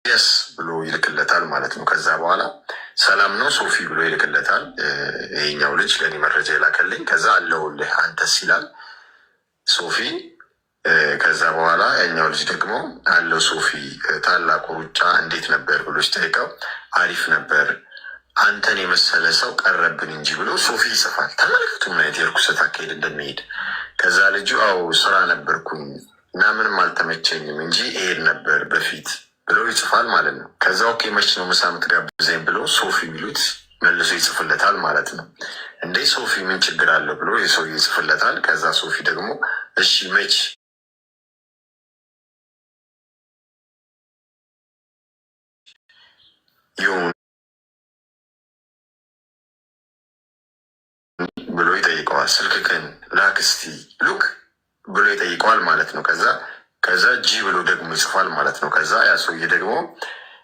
yes ብሎ ይልክለታል ማለት ነው። ከዛ በኋላ ሰላም ነው ሶፊ ብሎ ይልክለታል። ይሄኛው ልጅ ለእኔ መረጃ የላከልኝ። ከዛ አለሁልህ አንተስ ይላል ሶፊ። ከዛ በኋላ ያኛው ልጅ ደግሞ አለው ሶፊ፣ ታላቁ ሩጫ እንዴት ነበር ብሎ ሲጠይቀው አሪፍ ነበር፣ አንተን የመሰለ ሰው ቀረብን እንጂ ብሎ ሶፊ ይጽፋል። ተመልከቱ ምን አይነት የርኩሰት አካሄድ እንደሚሄድ። ከዛ ልጁ አዎ ስራ ነበርኩኝ እና ምንም አልተመቸኝም እንጂ እሄድ ነበር በፊት ብሎ ይጽፋል ማለት ነው። ከዛ okay መች ነው ምሳ የምትጋብዘኝ ብሎ ሶፊ የሚሉት መልሶ ይጽፍለታል ማለት ነው። እንዴ ሶፊ ምን ችግር አለው ብሎ የሰውዬ ይጽፍለታል። ከዛ ሶፊ ደግሞ እሺ መች ይሁን ብሎ ይጠይቀዋል። ስልክህን ላክ እስቲ ሉክ ብሎ ይጠይቀዋል ማለት ነው። ከዛ G ብሎ ደግሞ ይጽፋል ማለት ነው። ከዛ ያ ሰውዬ ደግሞ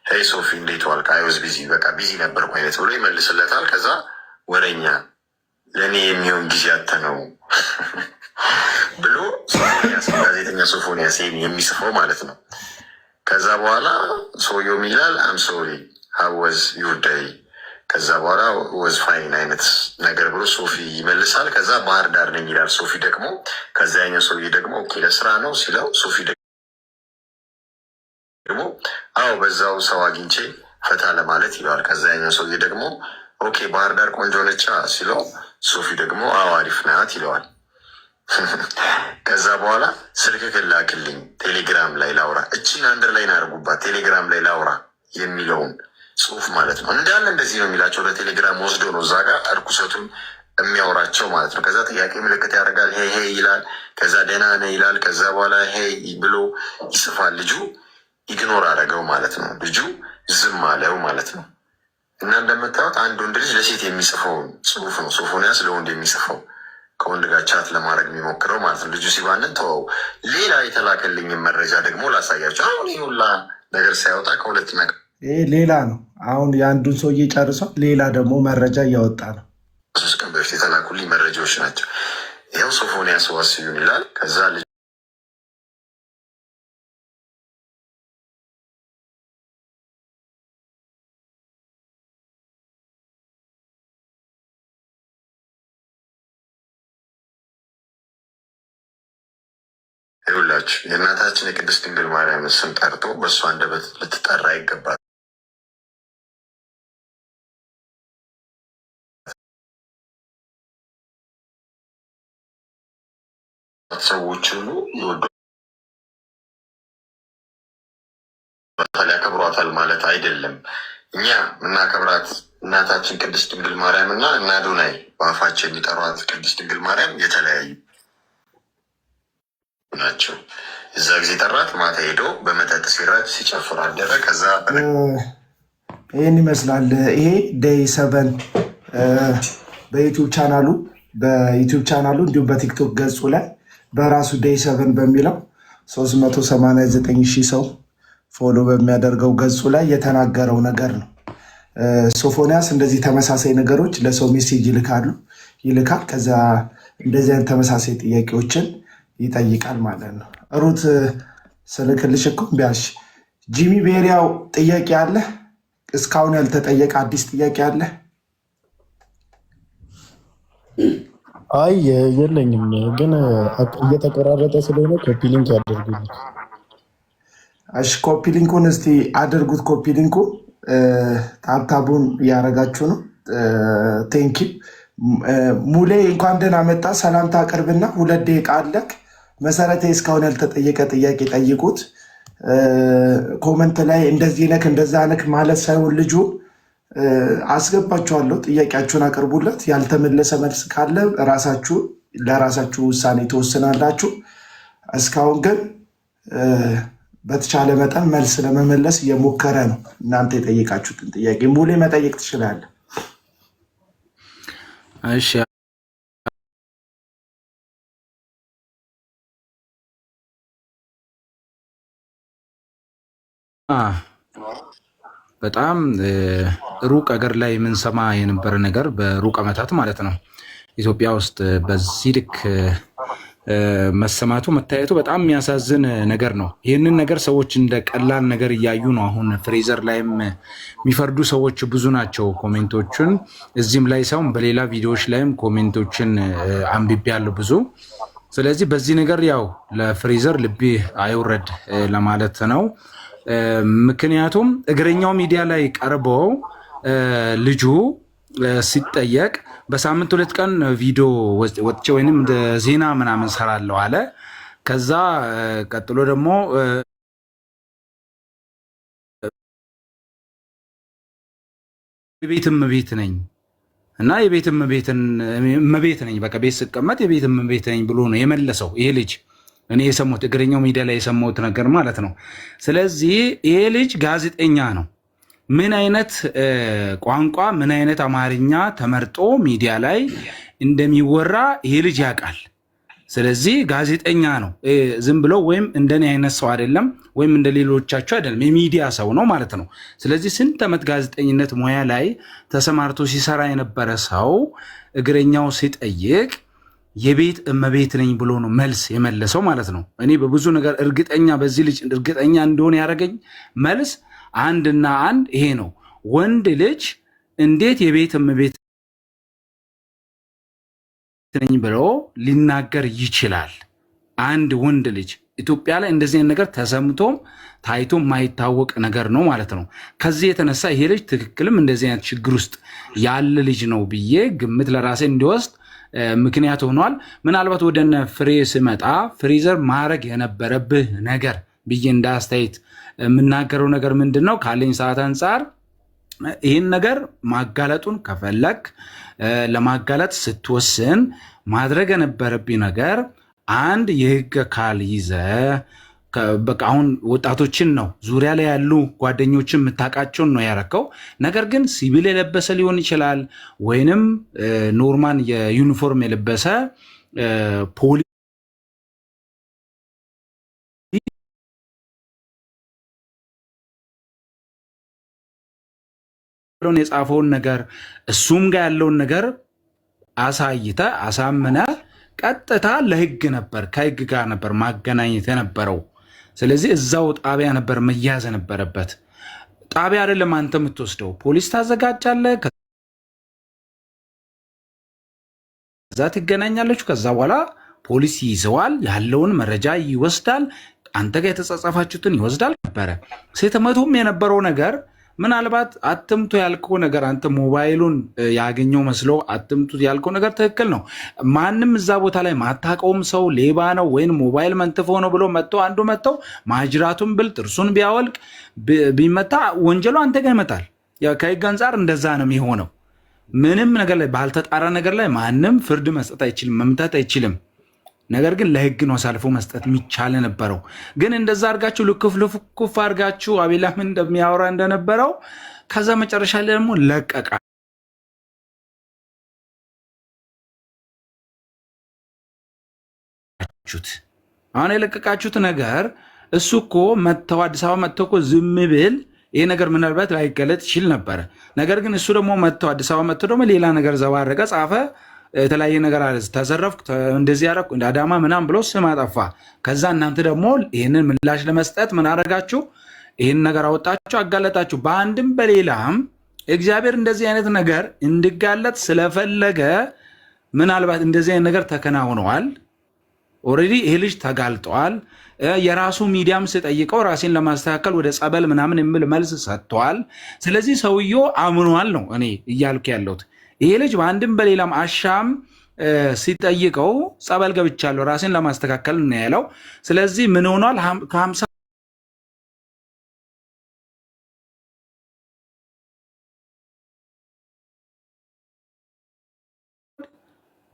hey ሶፊ እንዴት ዋልክ? I was busy በቃ busy ነበርኩ አይነት ብሎ ይመልስለታል። ከዛ ወረኛ ለእኔ የሚሆን ጊዜ አጥተህ ነው ብሎ ሶፎንያስ ጋዜጠኛ ሶፎንያስ የሚጽፈው ማለት ነው። ከዛ በኋላ ሰውየው ይላል I'm sorry how was your day ከዛ በኋላ was fine አይነት ነገር ብሎ ሶፊ ይመልሳል። ከዛ ባህር ዳር ነኝ ይላል ሶፊ ደግሞ። ከዛ ያኛው ሰውዬ ደግሞ okay ለስራ ነው ሲለው ሶፊ ደግሞ አዎ በዛው ሰው አግኝቼ ፈታ ለማለት ይለዋል። ከዛ ያኛው ሰውዬ ደግሞ okay ባህር ዳር ቆንጆ ነቻ ሲለው ሶፊ ደግሞ አዎ አሪፍ ናት ይለዋል። ከዛ በኋላ ስልክህን ላክልኝ ቴሌግራም ላይ ላውራ፣ እቺን underline አድርጉባት፣ ቴሌግራም ላይ ላውራ የሚለውን ጽሁፍ ማለት ነው። እንዳለ እንደዚህ ነው የሚላቸው። ለቴሌግራም ወስዶ ነው እዛ ጋር እርኩሰቱን የሚያወራቸው ማለት ነው። ከዛ ጥያቄ ምልክት ያደርጋል፣ hey hey ይላል። ከዛ ደህና ነህ ይላል። ከዛ በኋላ hey ብሎ ይጽፋል። ልጁ ignore አደረገው ማለት ነው። ልጁ ዝም አለው ማለት ነው። እና እንደምታዩት አንድ ወንድ ልጅ ለሴት የሚጽፈውን ጽሁፍ ነው ሶፎንያስ ለወንድ የሚጽፈው ከወንድ ጋር chat ለማድረግ የሚሞክረው ማለት ነው። ልጁ ሲባንን ተወው። ሌላ የተላከልኝን መረጃ ደግሞ ላሳያቸው። አሁን ይህ ሁላ ነገር ሳያወጣ ከሁለት ይሄ ሌላ ነው። አሁን የአንዱን ሰውዬ ጨርሷል። ሌላ ደግሞ መረጃ እያወጣ ነው። 3 ቀን በፊት የተላኩልኝ መረጃዎች ናቸው። ይኸው ሶፎንያስ ዋስዩን ይላል። ከዛ ልጁ ይኸውላችሁ የእናታችን የቅድስት ድንግል ማርያምን ስም ጠርቶ በእሷ አንደበት ልትጠራ ይገባል። ሰዎች ሁሉ ይወዷታል፣ ያከብሯታል ማለት አይደለም። እኛ የምናከብራት እናታችን ቅድስት ድንግል ማርያም እና እነ አዶናይ በአፋቸው የሚጠሯት ቅድስት ድንግል ማርያም የተለያዩ ናቸው። እዛ ጊዜ ጠራት፣ ማታ ሄዶ በመጠጥ ሲራጭ ሲጨፍር አደረ። ከዛ ይህን ይመስላል። ይሄ Day 7 በ YouTube ቻናሉ እንዲሁም በ TikTok ገጹ ላይ በራሱ Day 7 በሚለው 389 ሺህ ሰው follow በሚያደርገው ገጹ ላይ የተናገረው ነገር ነው። ሶፎንያስ እንደዚህ ተመሳሳይ ነገሮች ለሰው message ይልካል። ከዛ እንደዚህ አይነት ተመሳሳይ ጥያቄዎችን ይጠይቃል ማለት ነው። ሩት ስልክልሽ እኮ እምቢ አልሽ። ጂሚ ቤሪያው ጥያቄ አለ? እስካሁን ያልተጠየቀ አዲስ ጥያቄ አለ? አይ የለኝም፣ ግን እየተቆራረጠ ስለሆነ copy link ያደርጉልኝ። እሺ copy link ኡን እስቲ አድርጉት። Copy link ኡ tap tap ኡን እያደረጋችሁ ነው። Thank you ሙሌ፣ እንኳን ደህና መጣ። ሰላምታ አቅርብና 2 ደቂቃ አለክ። መሰረቴ እስካሁን ያልተጠየቀ ጥያቄ ጠይቁት። Comment ላይ እንደዚህ ነክ እንደዛ ነክ ማለት ሳይሆን ልጁ አስገባችኋለሁ። ጥያቄያችሁን አቅርቡለት። ያልተመለሰ መልስ ካለ ራሳችሁ ለራሳችሁ ውሳኔ ትወስናላችሁ። እስካሁን ግን በተቻለ መጠን መልስ ለመመለስ እየሞከረ ነው። እናንተ የጠየቃችሁትን ጥያቄ ሙሌ መጠየቅ ትችላለህ። እሺ። በጣም ሩቅ አገር ላይ የምንሰማ የነበረ ነገር በሩቅ ዓመታት ማለት ነው። ኢትዮጵያ ውስጥ በዚህ ልክ መሰማቱ መታየቱ በጣም የሚያሳዝን ነገር ነው። ይህንን ነገር ሰዎች እንደ ቀላል ነገር እያዩ ነው። አሁን ፍሬዘር ላይም የሚፈርዱ ሰዎች ብዙ ናቸው። Comment ኦችን እዚህም ላይ ሳይሆን በሌላ ቪዲዮዎች ላይም comment ኦችን አንብቤያለሁ ብዙ። ስለዚህ በዚህ ነገር ያው ለፍሬዘር ልቤ አይውረድ ለማለት ነው። ምክንያቱም እግረኛው ሚዲያ ላይ ቀርበው ልጁ ሲጠየቅ በሳምንት 2 ቀን ቪዲዮ ወጥቼ ወይንም እንደ ዜና ምናምን ሰራለሁ አለ። ከዛ ቀጥሎ ደግሞ የቤት እመቤት ነኝ እና የቤት እመቤት ነኝ፣ በቃ ቤት ስቀመጥ የቤት እመቤት ነኝ ብሎ ነው የመለሰው ይሄ ልጅ። እኔ የሰማሁት እግረኛው ሚዲያ ላይ የሰማሁት ነገር ማለት ነው። ስለዚህ ይሄ ልጅ ጋዜጠኛ ነው። ምን አይነት ቋንቋ ምን አይነት አማርኛ ተመርጦ ሚዲያ ላይ እንደሚወራ ይሄ ልጅ ያውቃል። ስለዚህ ጋዜጠኛ ነው። ዝም ብሎ ወይም እንደኔ አይነት ሰው አይደለም፣ ወይም እንደ ሌሎቻቸው አይደለም፣ የሚዲያ ሰው ነው ማለት ነው። ስለዚህ ስንት ዓመት ጋዜጠኝነት ሙያ ላይ ተሰማርቶ ሲሰራ የነበረ ሰው እግረኛው ሲጠይቅ የቤት እመቤት ነኝ ብሎ ነው መልስ የመለሰው ማለት ነው። እኔ በብዙ ነገር እርግጠኛ በዚህ ልጅ እርግጠኛ እንደሆነ ያደረገኝ መልስ አንድና አንድ ይሄ ነው። ወንድ ልጅ እንዴት የቤት እመቤት ነኝ ብሎ ሊናገር ይችላል? አንድ ወንድ ልጅ ኢትዮጵያ ላይ እንደዚህ አይነት ነገር ተሰምቶም ታይቶም የማይታወቅ ነገር ነው ማለት ነው። ከዚህ የተነሳ ይሄ ልጅ ትክክልም እንደዚህ አይነት ችግር ውስጥ ያለ ልጅ ነው ብዬ ግምት ለራሴ እንዲወስድ ምክንያት ሆኗል። ምናልባት ወደነ ፍሬ ስመጣ ፍሬዘር ማድረግ የነበረብህ ነገር ብዬ እንደ አስተያየት የምናገረው ነገር ምንድን ነው፣ ካለኝ ሰዓት አንጻር ይህን ነገር ማጋለጡን ከፈለክ ለማጋለጥ ስትወስን ማድረግ የነበረብኝ ነገር አንድ የህግ አካል ይዘ በቃ አሁን ወጣቶችን ነው ዙሪያ ላይ ያሉ ጓደኞችን የምታውቃቸውን ነው ያረከው። ነገር ግን ሲቪል የለበሰ ሊሆን ይችላል ወይንም normal የ uniform የለበሰ ፖሊስ የጻፈውን ነገር እሱም ጋር ያለውን ነገር አሳይተ አሳምነ ቀጥታ ለህግ ነበር ከህግ ጋር ነበር ማገናኘት የነበረው። ስለዚህ እዛው ጣቢያ ነበር መያዝ የነበረበት። ጣቢያ አይደለም አንተ የምትወስደው፣ ፖሊስ ታዘጋጃለህ፣ ከዛ ትገናኛለች። ከዛ በኋላ ፖሊስ ይይዘዋል፣ ያለውን መረጃ ይወስዳል፣ አንተ ጋር የተጻጻፋችሁትን ይወስዳል ነበረ። ስትመቱም የነበረው ነገር ምናልባት አትምቱ ያልከው ነገር አንተ ሞባይሉን ያገኘው መስሎ አትምቱ ያልከው ነገር ትክክል ነው። ማንም እዛ ቦታ ላይ ማታቀውም ሰው ሌባ ነው ወይም ሞባይል መንትፎ ነው ብሎ መጥቶ አንዱ መጥተው ማጅራቱን ብል ጥርሱን ቢያወልቅ ቢመታ ወንጀሉ አንተ ጋር ይመጣል። ከህግ አንጻር እንደዛ ነው የሚሆነው። ምንም ነገር ላይ ባልተጣራ ነገር ላይ ማንም ፍርድ መስጠት አይችልም፣ መምታት አይችልም። ነገር ግን ለህግ ነው አሳልፎ መስጠት የሚቻል ነበረው። ግን እንደዛ አድርጋችሁ ልክፍ ልክፍ አድርጋችሁ አቤላ ምን እንደሚያወራ እንደነበረው ከዛ መጨረሻ ላይ ደግሞ ለቀቃችሁት። አሁን የለቀቃችሁት ነገር እሱ እኮ መጥተው አዲስ አበባ መጥተው እኮ ዝም ብል ይሄ ነገር ምናልባት ላይገለጥ ይችል ነበረ። ነገር ግን እሱ ደግሞ መጥተው አዲስ አበባ መጥተው ደግሞ ሌላ ነገር ዘባረቀ፣ ጻፈ፣ የተለያየ ነገር አለ። ተዘረፍኩ፣ እንደዚህ ያደረኩ እንደ አዳማ ምናምን ብሎ ስም አጠፋ። ከዛ እናንተ ደግሞ ይህንን ምላሽ ለመስጠት ምን አደረጋችሁ? ይህን ነገር አወጣችሁ፣ አጋለጣችሁ። በአንድም በሌላም እግዚአብሔር እንደዚህ አይነት ነገር እንዲጋለጥ ስለፈለገ ምናልባት እንደዚህ አይነት ነገር ተከናውነዋል። Already ይሄ ልጅ ተጋልጧል። የራሱ ሚዲያም ስጠይቀው ራሴን ለማስተካከል ወደ ጸበል ምናምን የሚል መልስ ሰጥቷል። ስለዚህ ሰውየው አምኗል ነው እኔ እያልኩ ያለሁት። ይሄ ልጅ በአንድም በሌላም አሻም ሲጠይቀው ጸበል ገብቻለሁ ራሴን ለማስተካከል ነው ያለው። ስለዚህ ምን ሆኗል? ከ50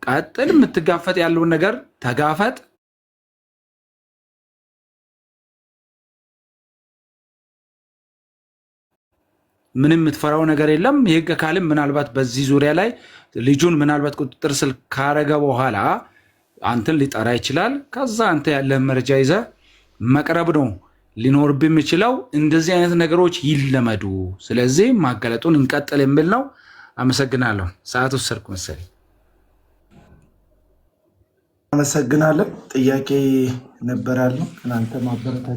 ቀጥል፣ የምትጋፈጥ ያለውን ነገር ተጋፈጥ። ምንም የምትፈራው ነገር የለም። የህግ አካልም ምናልባት በዚህ ዙሪያ ላይ ልጁን ምናልባት ቁጥጥር ስር ካረገ በኋላ አንተን ሊጠራ ይችላል። ከዛ አንተ ያለህን መረጃ ይዘህ መቅረብ ነው ሊኖርብህ የሚችለው። እንደዚህ አይነት ነገሮች ይለመዱ። ስለዚህ ማገለጡን እንቀጥል የሚል ነው። አመሰግናለሁ። ሰዓት ወሰድኩ መሰለኝ። አመሰግናለን። ጥያቄ ነበራለሁ እናንተ ማበረታቻ